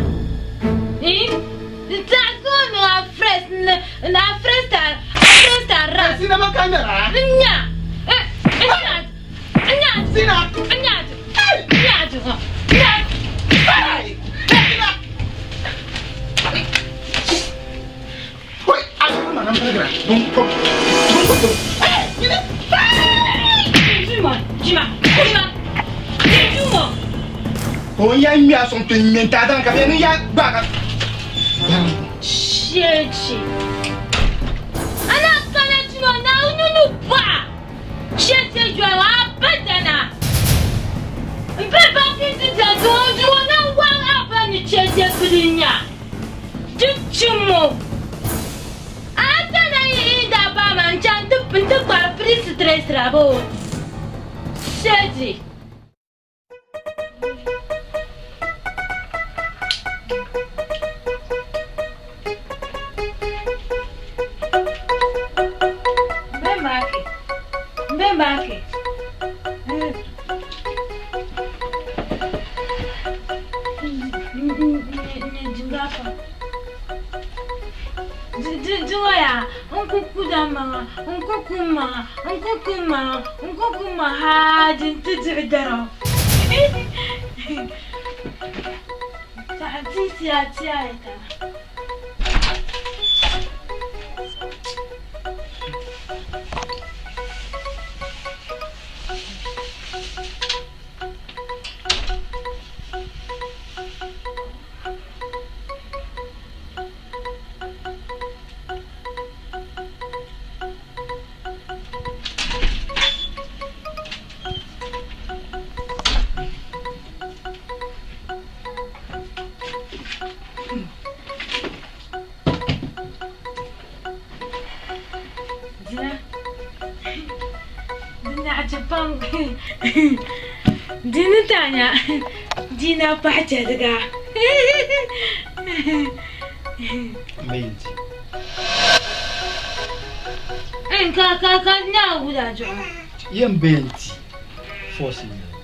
Speaker 15: N taɣisi o niŋ a fresh n a fresh ta a fresh ta ra.
Speaker 16: Sina ma ka ŋmɛra.
Speaker 15: N nya n nya n nya
Speaker 16: Sina
Speaker 15: n nya n nya n nya.
Speaker 16: Hoi, a yuri ma na m-piligira. Dun kom, dun kom dun. Hey, nyini.
Speaker 15: Jima, jima, jima, jima.
Speaker 16: O n ya ŋmɛ a sɔŋ kpe ŋmɛ n taadana ka bɛ ni ya gbaai ka.
Speaker 15: Cheechi. A na kana jima Naawuni ni bɔɣa cheechi jɔli abadana. M be baptist dali zuŋɔ zuŋɔ na waŋ a ba ni cheechi bili nya. Di chimo. A tana yi yi daa baai ma n-chaŋ nti kpari Priest Tracer boo? Shedi. Mbembaki. Mbembaki. Duwaya n ku kuda maŋa n ku ku maŋa n ku ku maŋa n ku ku maŋa haa di ti diɣi dara tiya tiya ta. Di ni tanya dina paɣa chɛriga. Ka ka ka nya wula zuɣu.
Speaker 17: Yɛn bɛ n ti force n nyɛli.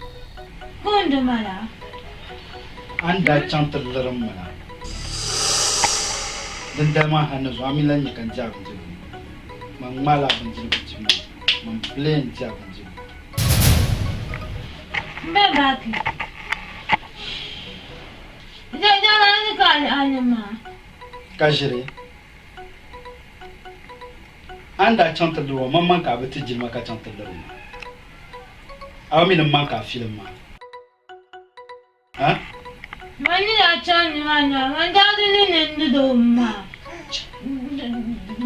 Speaker 15: Kundi mala.
Speaker 17: A ni daa chaŋ ti lirim ma la, dindali maa hal ni zuɣu a mi lan nya ka n di a bindirigu. Man ŋmaala a bindirigu dibu maa, man bilee n-di a bindirigu.
Speaker 15: M be baaki. Jɛjɛla ni ka a ni maa.
Speaker 17: Ka ʒiri a ni daa chaŋ ti liri o, maŋmaŋ ka a bi ti jilima ka chaŋ ti liri ma. A bi mi ni m maŋ ka a filim ma. Ha?
Speaker 15: Man ni daa chaŋ nimaani maa, man daa di ni ni n di doo maa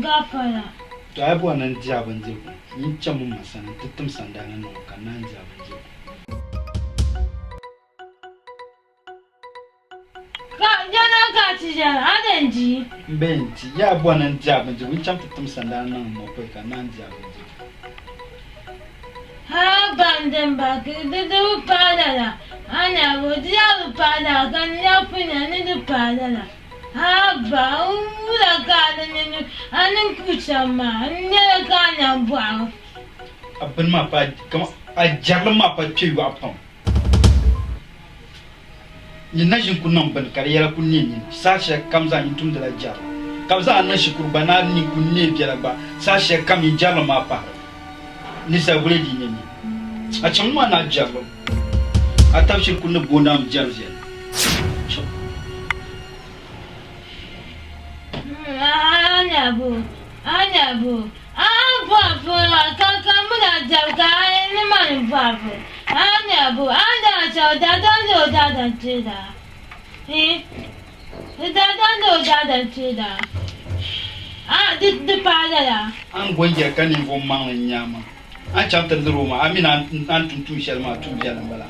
Speaker 15: gaafara.
Speaker 17: To a yi bɔri ni n di a bindirigu, nyin chami m ma sani nti tim sandaani niŋ o ka n naan di a bindirigu.
Speaker 15: Ka jana ka ti jɛra, a ni di.
Speaker 17: M be n ti, yaa bɔri ni n di a bindirigu, nyin chami ti tim sandaani niŋ m ma pɔi ka n naan di a bindirigu.
Speaker 15: Ha bandi ba di di bi paai lala, a ni a bo di yaa bi paai lala ka ni yaa pun nya ni di paai lala. Ha ba n wula ka a di ni ni a ni ku chaŋ maa, n nyɛla ka a nya bɔɣu.
Speaker 17: A bini maa pa kaman a jɛrilim maa pa kpe yɔɣu pam. Nyin na ʒi n-ku niŋ bini ka di yɛla ku neei nyin. Saha shɛli kam zaa nyin tumdila jɛrilim, ka bɛ zaŋ a niŋ shikuru gba ni a nini ku neei biɛla gba, saha shɛli kam nyin jɛrilim maa pahiri. Ninsal guli di nyɛ nyin. A chaŋ maa ni a jɛrilim, a tab shiri ku ni booni a mi jɛri viɛlli.
Speaker 15: A bɔhi fo ka ka muna jɛbu ka a yi ni mani bɔhi fo a nya bo a daa chaŋ daadam ni o daadam kpee daa hii daadam ni o daadam kpee daa a di di paai lala.
Speaker 17: A ni bɔn yɛli ka ninvuɣ maŋli n-nyɛ a maa, a ni chaŋ ti lir o maa, a mi ni a ni tum tuun shɛli maa tuun viɛlli m-bala.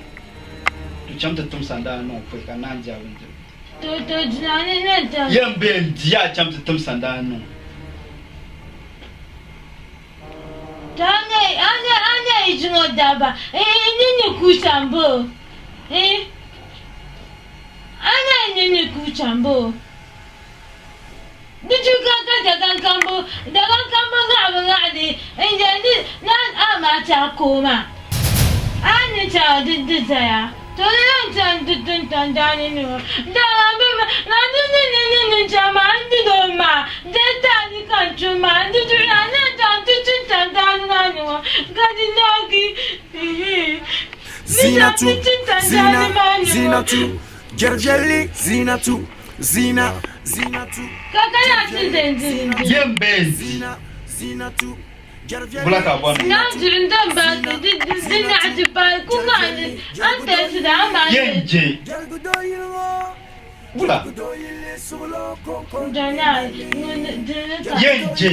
Speaker 17: Cham ti tim sandaani niŋ o pɔi ka naan di a bindirigu.
Speaker 15: To to dina ni ni tam.
Speaker 17: Yɛn bee n di a cham ti tim sandaani niŋ o.
Speaker 15: To a nya a nya a nya yi zuŋɔ daba eh nini ku chambo eh a nya yi nini ku chambo di chu ka ka dagan kambo dagan kambo ŋaɣibu ŋaɣidi n yɛn ni na a maa cha ko maa a ni cha di di zaya to ni yɛn chaŋ di tintan daani ni ŋɔ dama bɛ ma na di ni ni ni ni chaŋ maa n di do maa di taa ni ka n tum maa n di du na ni chaŋ ti tintan daani maa ni ŋɔ ka di naagi ni chaŋ ti tintan daani maa ni ŋɔ.
Speaker 6: Zinatu, jɛrjɛli Zinatu, Zina, Zinatu,
Speaker 15: Ka ka na ti den di di.
Speaker 17: Yɛn bee n di.
Speaker 6: Zinatu,
Speaker 17: Wula ka a bɔri ni Yɛn je. Wula. Yɛn je.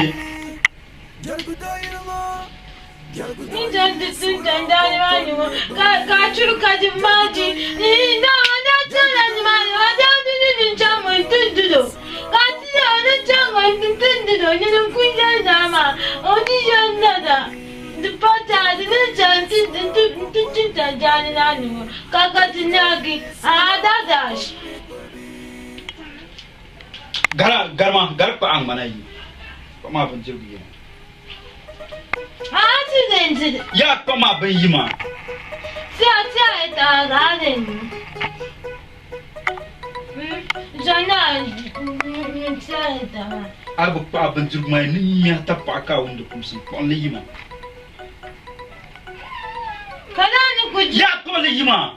Speaker 17: Gara garima gari kpaɣa ŋmana yi kpaɣa maa bindirigu yɛn. Yaa kpaɣa maa bin yi maa. A bi kpaɣi bindirigu maa ni nya tapaɣa ka a wumdi kumsi kpuɣim li yi maa. Yaa kpuɣi li yi maa.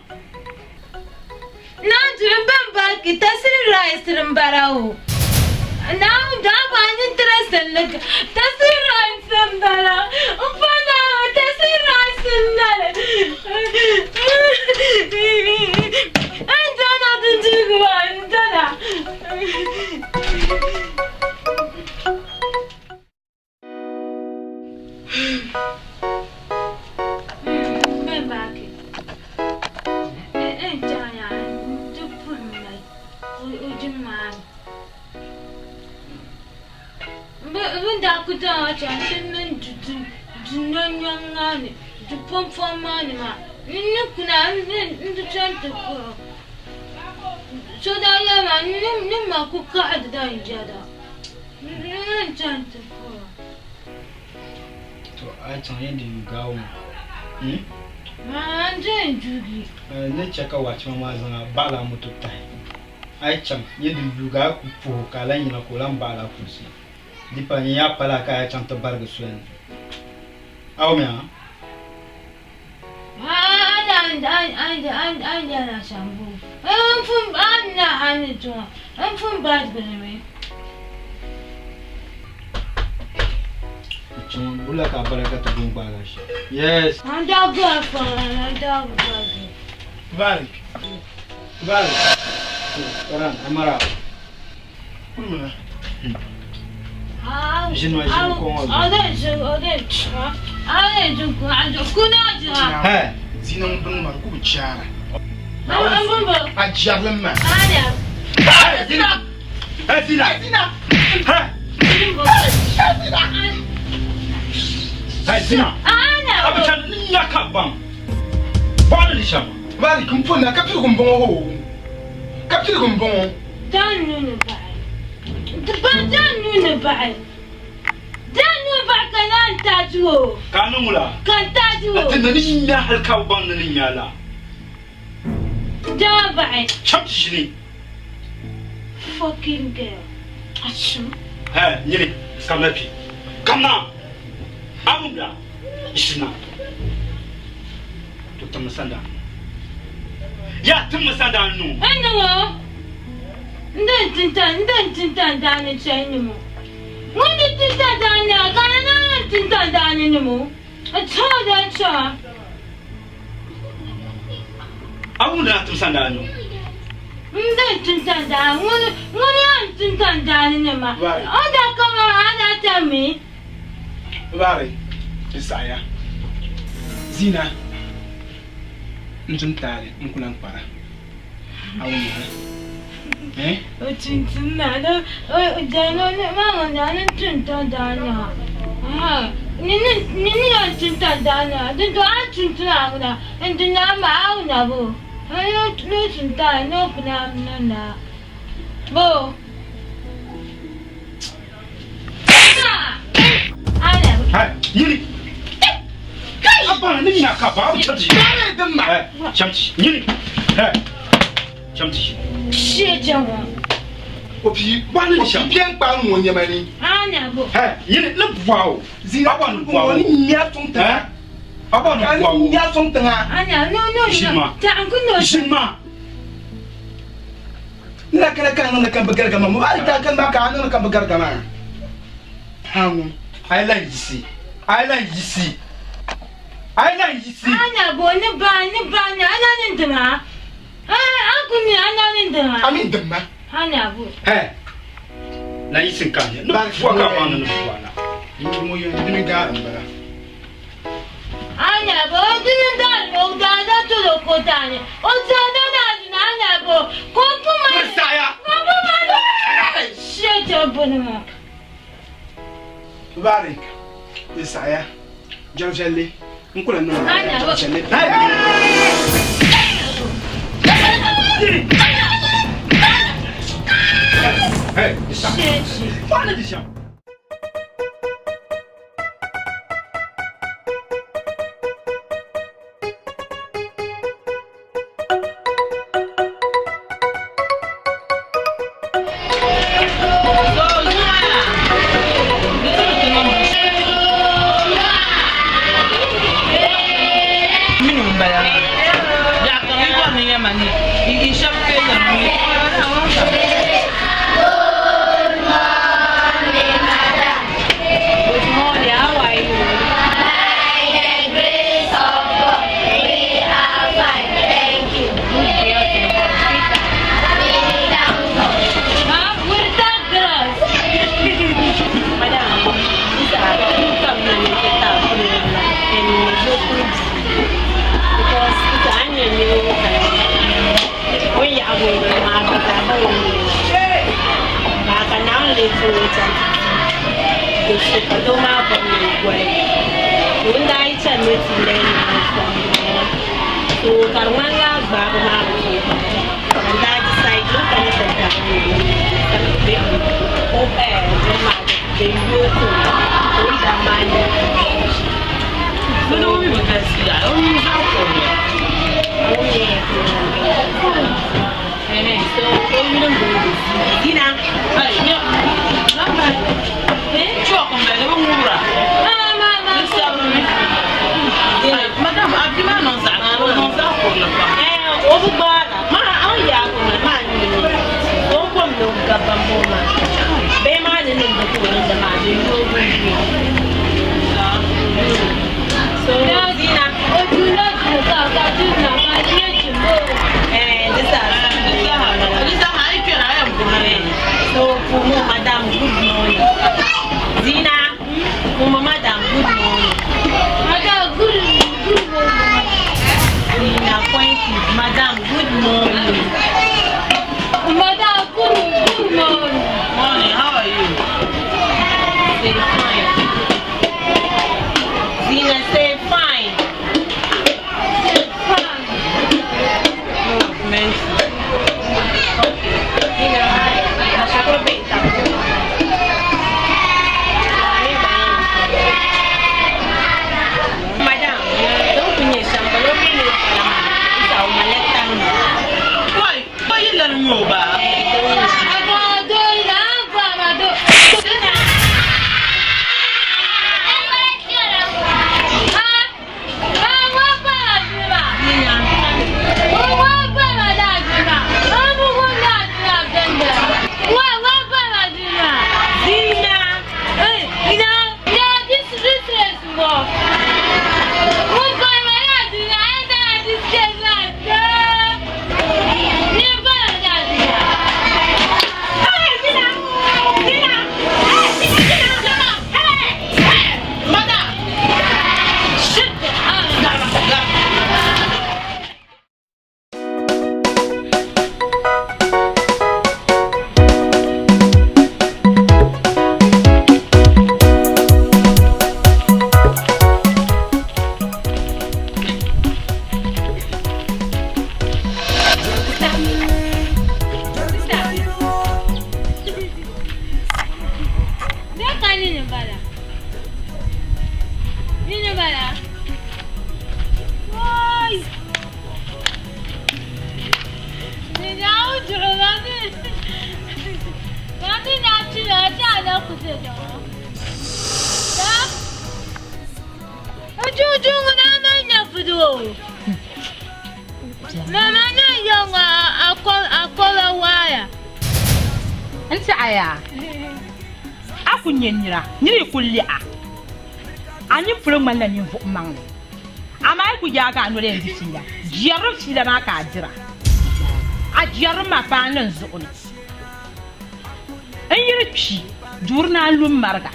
Speaker 17: To a yi chaŋ yɛn di yuui gaawo maa hmm? N ni chɛ ka wachima maa zaŋ a baɣili a moto tahi. A yi chaŋ yɛn di yuui a yi ku puhi o ka a lan yina ka o lan baɣili a kulisi. Di pa nyin yaa pala ka a yaa chaŋ ti barigi soya ni. A wumya? Bula ka a bala ka ti bo n-gbaagi a shɛm. Yes.
Speaker 16: Vali. Vali.
Speaker 17: Karan, Amara.
Speaker 16: Kulmina.
Speaker 17: Ʒini ma ʒini ko ŋɔ zuɣu. Hɛ.
Speaker 16: Zina ŋun bini maa ku bi chaara. A jɛrili ma.
Speaker 17: Hɛ Zina. Hɛ Zina. Hɛ. Hɛ Zina. A bi chani ni nya ka baŋ. Bɔɣili li shɛm.
Speaker 16: Vali, kum pun na ka piligu m-bɔŋɔ hoo. Ka piligu m-bɔŋɔ.
Speaker 15: Dan nuu ni bahi. Di ba dan nuu ni bahi. Dan nuu bahi ka naan taji o.
Speaker 17: Ka a niŋ wula?
Speaker 15: Ka n taji o.
Speaker 17: Ti na ni nya hali ka bi baŋ ni ni nya la.
Speaker 15: Dan bahi.
Speaker 17: Cham ti ʒini.
Speaker 15: Fucking girl. Achim.
Speaker 17: Hɛ, nyini, kamina kpe. Kamina! A wumda? Ʒina. To timmi sandaani ŋɔ. Yaa timmi sandaani noo.
Speaker 15: N ni ŋɔ, n din tintan, n din tintan daani chani ni mo. Ŋun di tintan daani na, ka na naan tintan daani ni mo. N chaŋ da n chaŋ.
Speaker 17: A wumdi na tim sandaani noo.
Speaker 15: N din tintan daani, ŋun, ŋun yaa n tintan daani ni ma. O daa kama a daa tammi.
Speaker 16: Vaari di saɣiya. Zina n-tum taali n-ku lan kpara. Eh?
Speaker 15: O tuntun na do o da no ne ma ma da ni tunta da na. Ha ni ni ni ni ya tunta da na. Din do a tuntun a na. Ndin na ma a na bo. Ha no no tunta no kuna na na. Bo.
Speaker 18: Hai, yini. Abba ni na ka ba abu chamti. Eh, chamti. Yini. Eh. Chamti.
Speaker 15: Shie jawa.
Speaker 9: O pi ba ni sham. Pian kpa ŋo nyɛma ni.
Speaker 15: A na bo.
Speaker 18: Eh, yini ni bwawo.
Speaker 9: Zina
Speaker 18: Abba ni bwawo.
Speaker 9: Ŋo ni nya tun tiŋa.
Speaker 18: Abba ni
Speaker 9: Ka
Speaker 18: bwawo.
Speaker 9: ni nya tun tiŋa.
Speaker 15: A na no no.
Speaker 18: Shima.
Speaker 15: Ta an kun no.
Speaker 18: Shima.
Speaker 16: Ni la kana ka niŋdi ka bi garigama mo hali taa kan maa ka a niŋdi ka bi garigama.
Speaker 18: Haŋu. Ai lan yisi. Ai lan yisi. Ai lan yisi.
Speaker 15: A na bo ni ba ni ba ni ana ni dima. Eh, an kun ni ana ni dima.
Speaker 16: Ami dima.
Speaker 15: A na bo.
Speaker 18: Eh. Lan yisi kan. Ni bwa ka ba ni bwa na.
Speaker 16: Mo yɛn dimi gaa n bala.
Speaker 15: Anya bo dini da no da da to lo ko da ni. O ta da na na anya bo. Ko pu ma.
Speaker 18: Saya.
Speaker 15: Ko pu ma. Shie ja bo ni ma.
Speaker 16: Mubarak. Di saɣaya. Jɛri viɛlli. N kula niŋ
Speaker 15: Anya bo.
Speaker 16: jɛri viɛlli.
Speaker 18: Hey,
Speaker 15: Shie chi.
Speaker 18: Ba ni sham.
Speaker 3: Minnu n bala maa biɛɣu kam yi bɔri ni yɛma ni i shɛba feeliri mi
Speaker 20: Good morning, how are you? By the grace of God, we are fine, thank you. Good girl in hospital.
Speaker 15: Ha, with that grass.
Speaker 3: Madam, this are you come na ni ke ta na en no groups because it's anya ni o ka o ya go ma ka ta ba o ma ka na le to ta do so ka do ma ba ni gwe o nda i cha no ti le ni so ka wan la gba ba ma ko ka nda decide no ka ni ta ta ni ka be o pe ma be yo to o da ma ni Bino mi bi kasi ya, o mi za ko mi. O mi ye ko Eh, so o mi no go. Dina, ai, yo. Lamba. Eh, chok mbe le ngura.
Speaker 15: Ah, ma ma.
Speaker 3: Ni sabru mi. Dina, madam, abi ma non za, o non za ko le pa.
Speaker 20: Eh, o bu gba la, ma an ya ko na ma ni. O ko mi no ga ba mo ma. Be ma ni no go ko ni da ma ni yo go ni. So, Dina,
Speaker 15: Ojú lọ́jọ́ ká ká tún nà má ṣe jù bó.
Speaker 20: eh, this is
Speaker 3: This is how you feel I am going.
Speaker 20: So, Kumo, madam, good morning. Zina, Kumo, madam, good morning.
Speaker 15: Madam, good good morning.
Speaker 20: Zina, point it. Madam, good morning.
Speaker 15: Madam, good good morning.
Speaker 3: Morning, how are you?
Speaker 20: Say fine. Zina, say fine.
Speaker 15: Say fine.
Speaker 3: Oh, merci.
Speaker 20: Okay. Zina, hi. Ashokoro be ita.
Speaker 15: Nini bala. Wai. Ni na o duro ma mi. Ma mi na chi na cha na ku te do. Da. Ojú ojú na ma nya fudu. Mama na yonga akola waya.
Speaker 1: N tiɛha yaa a ku nyɛ nira nira yi ku liɣa a nini polo ŋmanila ninvuɣ maŋli amaa yi ku yaagi a noli yɛn di fiila jɛrilim fiila maa ka a dira a jɛrilim maa paanli n zuɣu ni n yi di kpi duuri naan lu m mariga.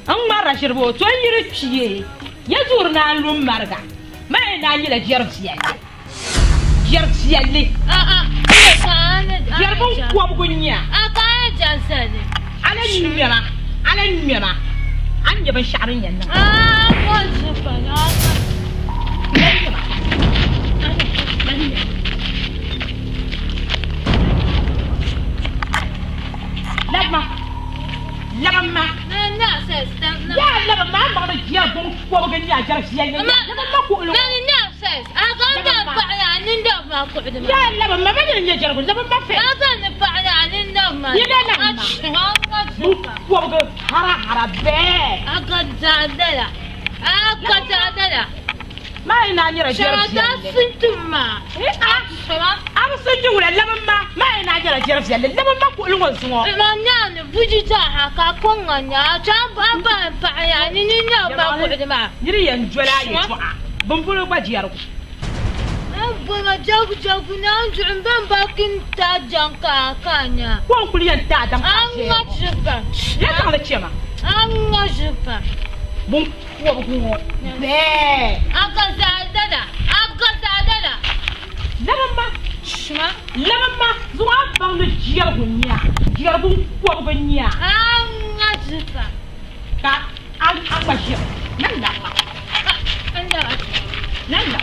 Speaker 1: N ŋmarila ʒiri boo to n yi di kpi ya duuri naan lu m mariga maa yi naan nyɛla jɛri viɛlli jɛri viɛlli jɛri binkɔbigu n-nyɛ a a la ŋmɛma a la ŋmɛma a ni nya binshɛɣu din yɛn niŋ Labima, labim ma. Yaa labim ma, a maŋ ni jɛri binkɔbigu n-nyɛ a jɛri viɛlli n-nyɛ a. Labim ma kuɣili ŋɔ. Yaa labim ma, ma nini n-nyɛ jɛrigu, labim ma fɛ. Yi lee labim ma binkɔbigu harahara bɛɛ. Maa yi naan nyɛla jɛri viɛlli. A bi sundi wula labim ma, maa yi naan nyɛla jɛri viɛlli labim ma kuɣili ŋɔ zuŋɔ. Niri yɛn doli a yɛltɔɣa bimbolo gba jɛrigu. Ko n-kuli yɛn taai daŋ ka a jɛrigu. Ya zaŋ li chɛ ma. Wɔbigu ŋɔ bɛɛ. Labim ma, labim ma, zuŋɔ a baŋ ni jɛrigu n-nyɛ a, jɛrigu n-kɔbigi n-nyɛ a. Ka a ŋma ʒiri, nan labi ma, nan labi ma,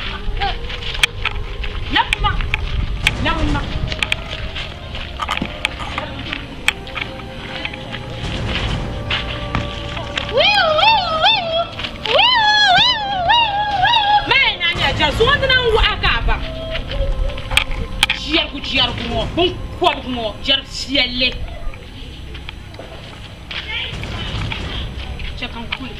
Speaker 1: labi ma, labi ma. Jɛrigu jɛrigu ŋɔ binkɔbigu ŋɔ jɛri viɛlli chɛ ka n kuli.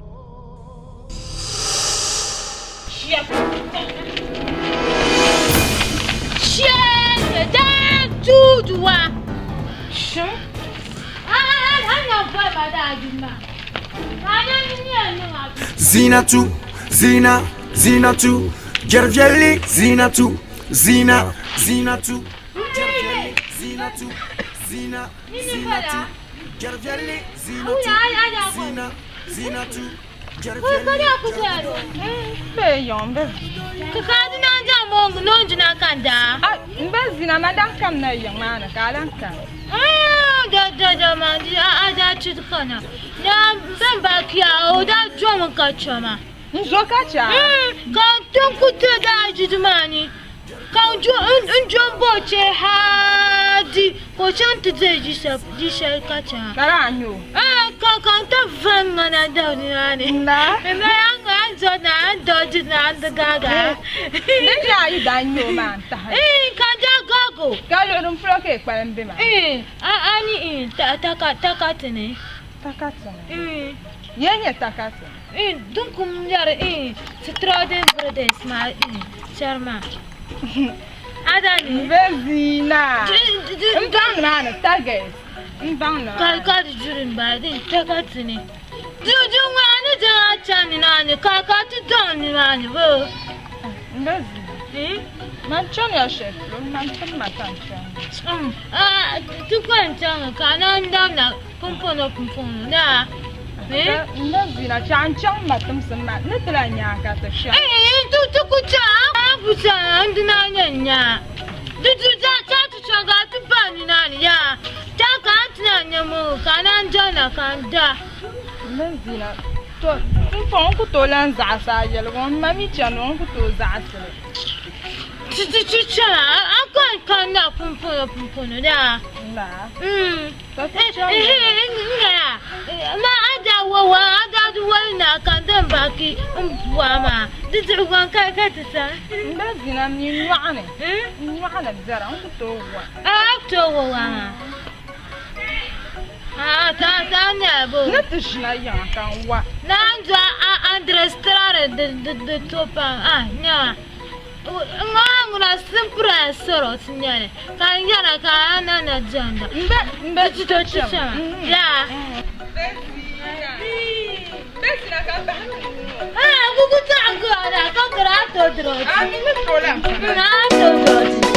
Speaker 6: Zinatu, Zina, Zinatu, Jɛri viɛlli Zinatu, Zina, Zinatu, Jɛri viɛlli Zinatu, Zina, Zinatu, Jɛri viɛlli Zinatu, Zina, Zinatu.
Speaker 13: M ba zina ma daa kamina yiŋ maa ni ka a lan kani. N zo ka chɛ a.
Speaker 15: Ka n jo m-ba o chee hal di ka o chaŋ ti deei di shɛli ka chɛ a.
Speaker 13: Ka daa nya o.
Speaker 15: Ka ka n ti va ŋmana dabi nimaani.
Speaker 13: Naa.
Speaker 15: M ba a ŋma a zo na a ni dɔɔji na a ni di gaaga a.
Speaker 13: Di ni a yi daa nya o maa n-tahi.
Speaker 15: Ka n daa gaag o.
Speaker 13: Ka luɣi din polo ka yi kpalim be maa.
Speaker 15: A ni takatini.
Speaker 13: Takatini? Ya nyɛ takatini?
Speaker 15: Din kum lɛri sitrɔdin ingredients maa shɛri maa. Adani.
Speaker 13: M be zina. M baŋ maa ni target. M baŋ ni maa.
Speaker 15: Ka di juri m bala din taka tini. Di di ŋɔ ni di a chani naa ni ka ka ti daŋ ni maa ni bo.
Speaker 13: M be zina. Man chani ya shɛli polo man tim ma ka n chani.
Speaker 15: Ti kɔŋ chaŋ ka a naan dabna Pumpɔŋɔ pumpɔŋɔ naa.
Speaker 13: N na zina chaɣ n chaŋ ma timsim maa ni ti lahi nya a ka ti shɛm.
Speaker 15: Ti ti ku chaŋ a ku chaŋ n dina nyɛ nya. Di di chaɣ chaɣ ti chaŋ ka a ti pa nimaani yaa. Chaɣ ka a ti na nya mo ka a naan doli na ka n da.
Speaker 13: N na zina to pumpɔŋɔ n ku tooi lan zaɣisi a yɛligu ŋɔ m ma mi chani o n ku tooi zaɣisi li.
Speaker 15: Ti ti ti chaŋ a ka n. kanna pumpɔŋɔ pumpɔŋɔ daa. Mm. Eh, ma a daa wa wa a daa di wali na ka n din baaki n bua maa di diɣi gɔn ka ka ti sa.
Speaker 13: N bɛ zina mi nyɔɣu ni n nyɔɣu ni biɛra n ku tooi wa.
Speaker 15: A ku tooi wa waa maa. A ta ta nyɛla bo.
Speaker 13: Ni ti ʒina yiŋa ka n wa.
Speaker 15: Naan do a andrestrari di di di to pam a nyɛma. Ŋɔ ŋuna simpira sɔrɔ ti nyɛli ka n yɛra ka a na na jɛnda.
Speaker 13: N bɛ
Speaker 15: Ti to ti chɛma yaa. Ah, gugu taɣi gɔna ka kiri a to dirɔti.
Speaker 13: A mi ni to la.
Speaker 15: A to dirɔti.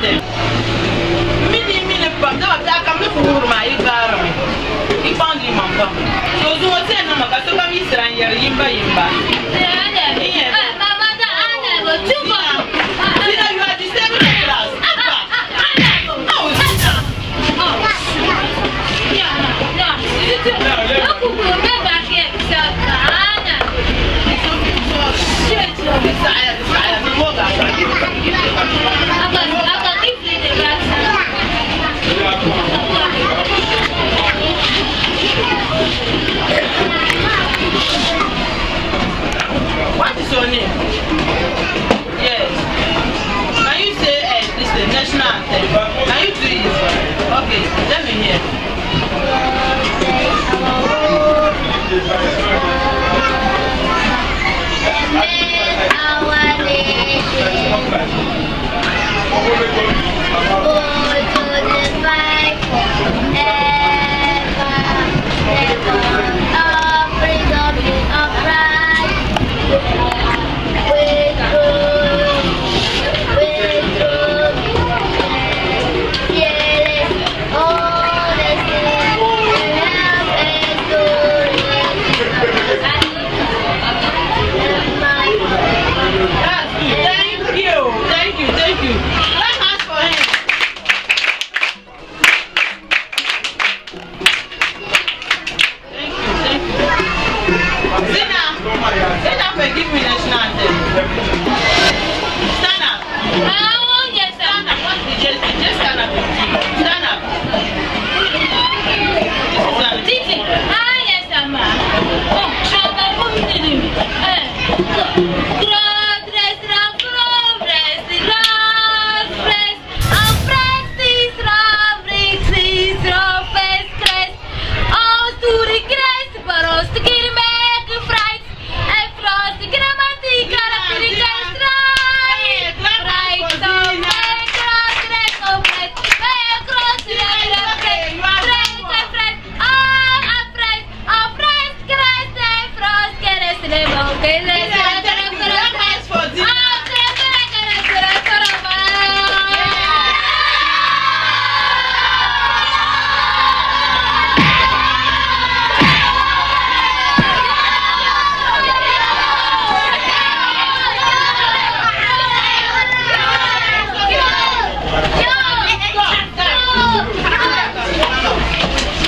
Speaker 1: anthem. Mi ni mi ni pam, dama biɛɣu kam ni ku wuhiri maa yi gbaarimi, yi kpaŋdi yi maŋ pam. So zuŋɔ ti yɛn niŋmi ka sokam yiɣisira n-yɛri yimba yimba. Zina, you are disturbing the class. Abba! Oh, Zina! What is your name? Yes. Can you say this the national anthem? Can you do it? Okay, let me hear. That's good. Thank you. Thank you. Thank you. Clap hands for him. Thank you. Thank you. Zina. Zina, forgive me national anthem. Stand up. Stand up. What did you just stand up? Stand up.
Speaker 15: Titi,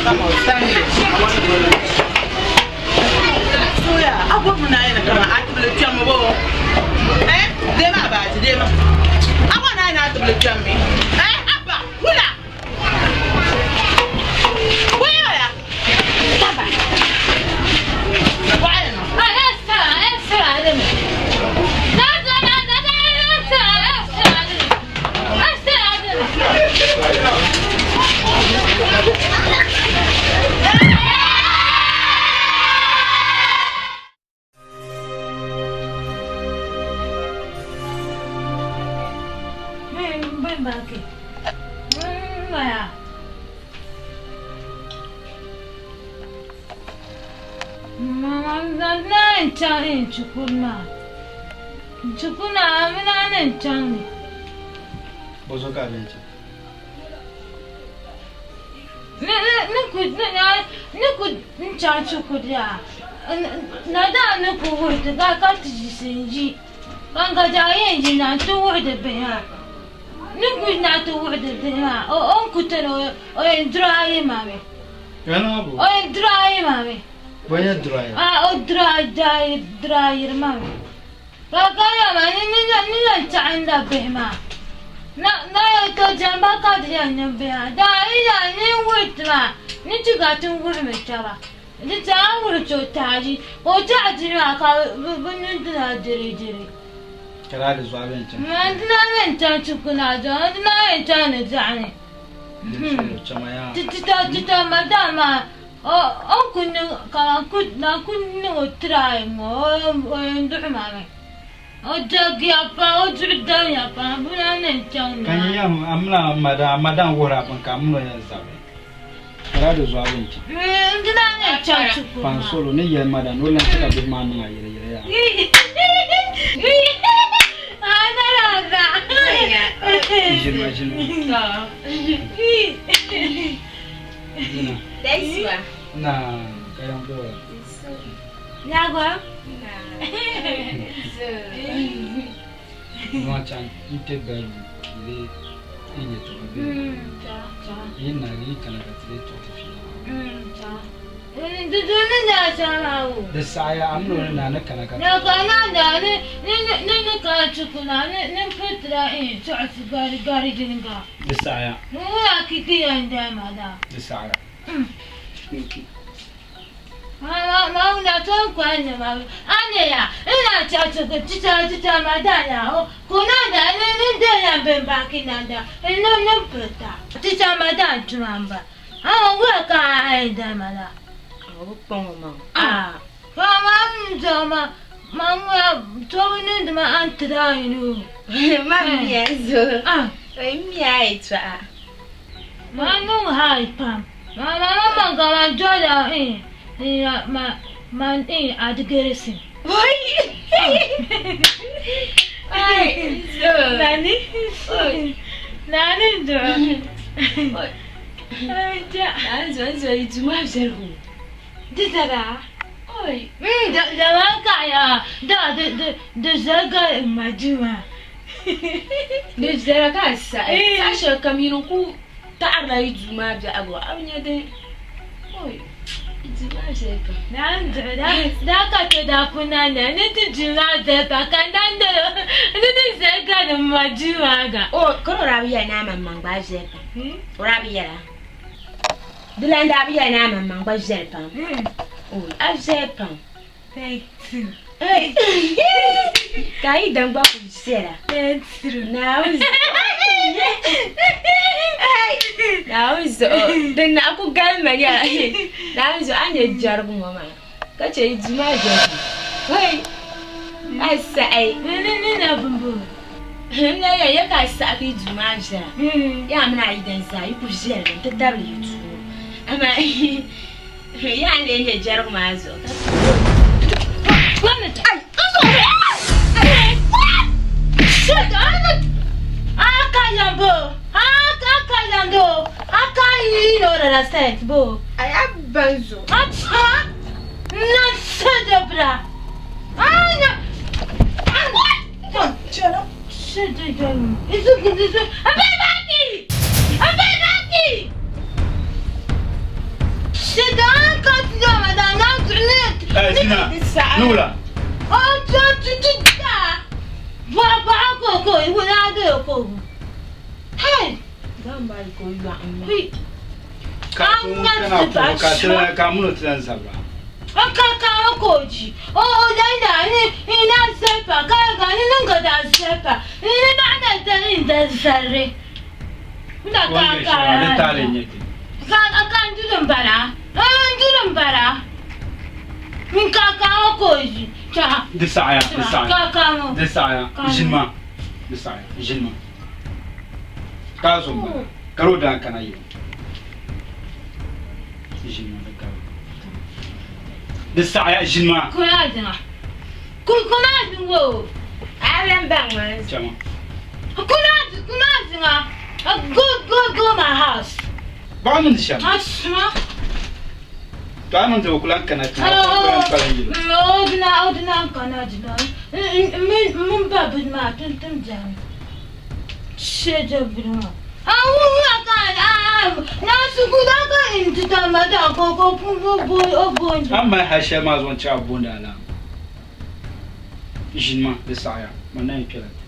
Speaker 1: Come on, stand here. So yeah, I want to know kama atibili kpɛm bo. Eh? Dema abaji dema. I want to know atibili kpɛm mi. Eh? Abba, wula. Where ya? Baba. Why no?
Speaker 17: Bozo ka abinci. Yana bu. Banya dry. Kara da zuwa abincin. Chama ya. Kan yi amla madan madan wura ban ka amlo yan zabe. Kara da zuwa abincin. Pan solo ne yel madan no lan ka bi ma nuna yere yere ya. Ʒini ma, ʒini ma. Zina. Na, ka yan bɔra.
Speaker 15: Nyagwa.
Speaker 17: Nua chan n kpe balibu bee n yɛtɔɣa bee yi naagi yi kana ka ti lee tuɣi ti fiila maa. Di saɣiya a mini o ni naa ni kana ka ti. Di saɣiya. Di saɣiya.
Speaker 20: Di viɛla ka a saɣi saha shɛli kam yi ni ku taɣarila yi duu maa biɛhigu a bi nya din yi duu maa viɛli pam. Ka o daa bi yɛli ni a maŋmaŋ gba a viɛli pam o daa bi yɛla di lan daa bi yɛli ni a maŋmaŋ gba viɛli pam a viɛli pam. Ka a yi daŋ gba kuli viɛla. Naawuni Naawuni zuɣu din naɣ ku galima nyɛla Naawuni zuɣu a ni nyɛ jɛrigu ŋɔ maa ka chɛ yi duu maa viɛli hei a saɣi n na yɛli ya ka a saɣi ka yi duu maa viɛla yaa mini a yidana zaa yi ku viɛlimi nti tabili yi duu ŋɔ amaa Yaa n-lee nyɛ jɛrigu maa zuɣu ka
Speaker 17: Nula. Ka muno ti lan zabira. Di taali n-nyɛ di. Di saɣiya, di saɣiya, di saɣiya, ʒini maa, di saɣiya, ʒini maa. Ka a zo m-bala, ka di o daa kana yiŋ. Ʒini maa, di kari. Di saɣiya, ʒini maa. Chama. Baɣa niŋdi shɛm. To a niŋdi o ku lahi kana tiŋa ka ku lahi kpalim yili. A ni mali hali shɛli maa zuɣu n-chɛ a booni alaama. Ʒini ma, di saɣiya, man na yɛn kpɛla ti.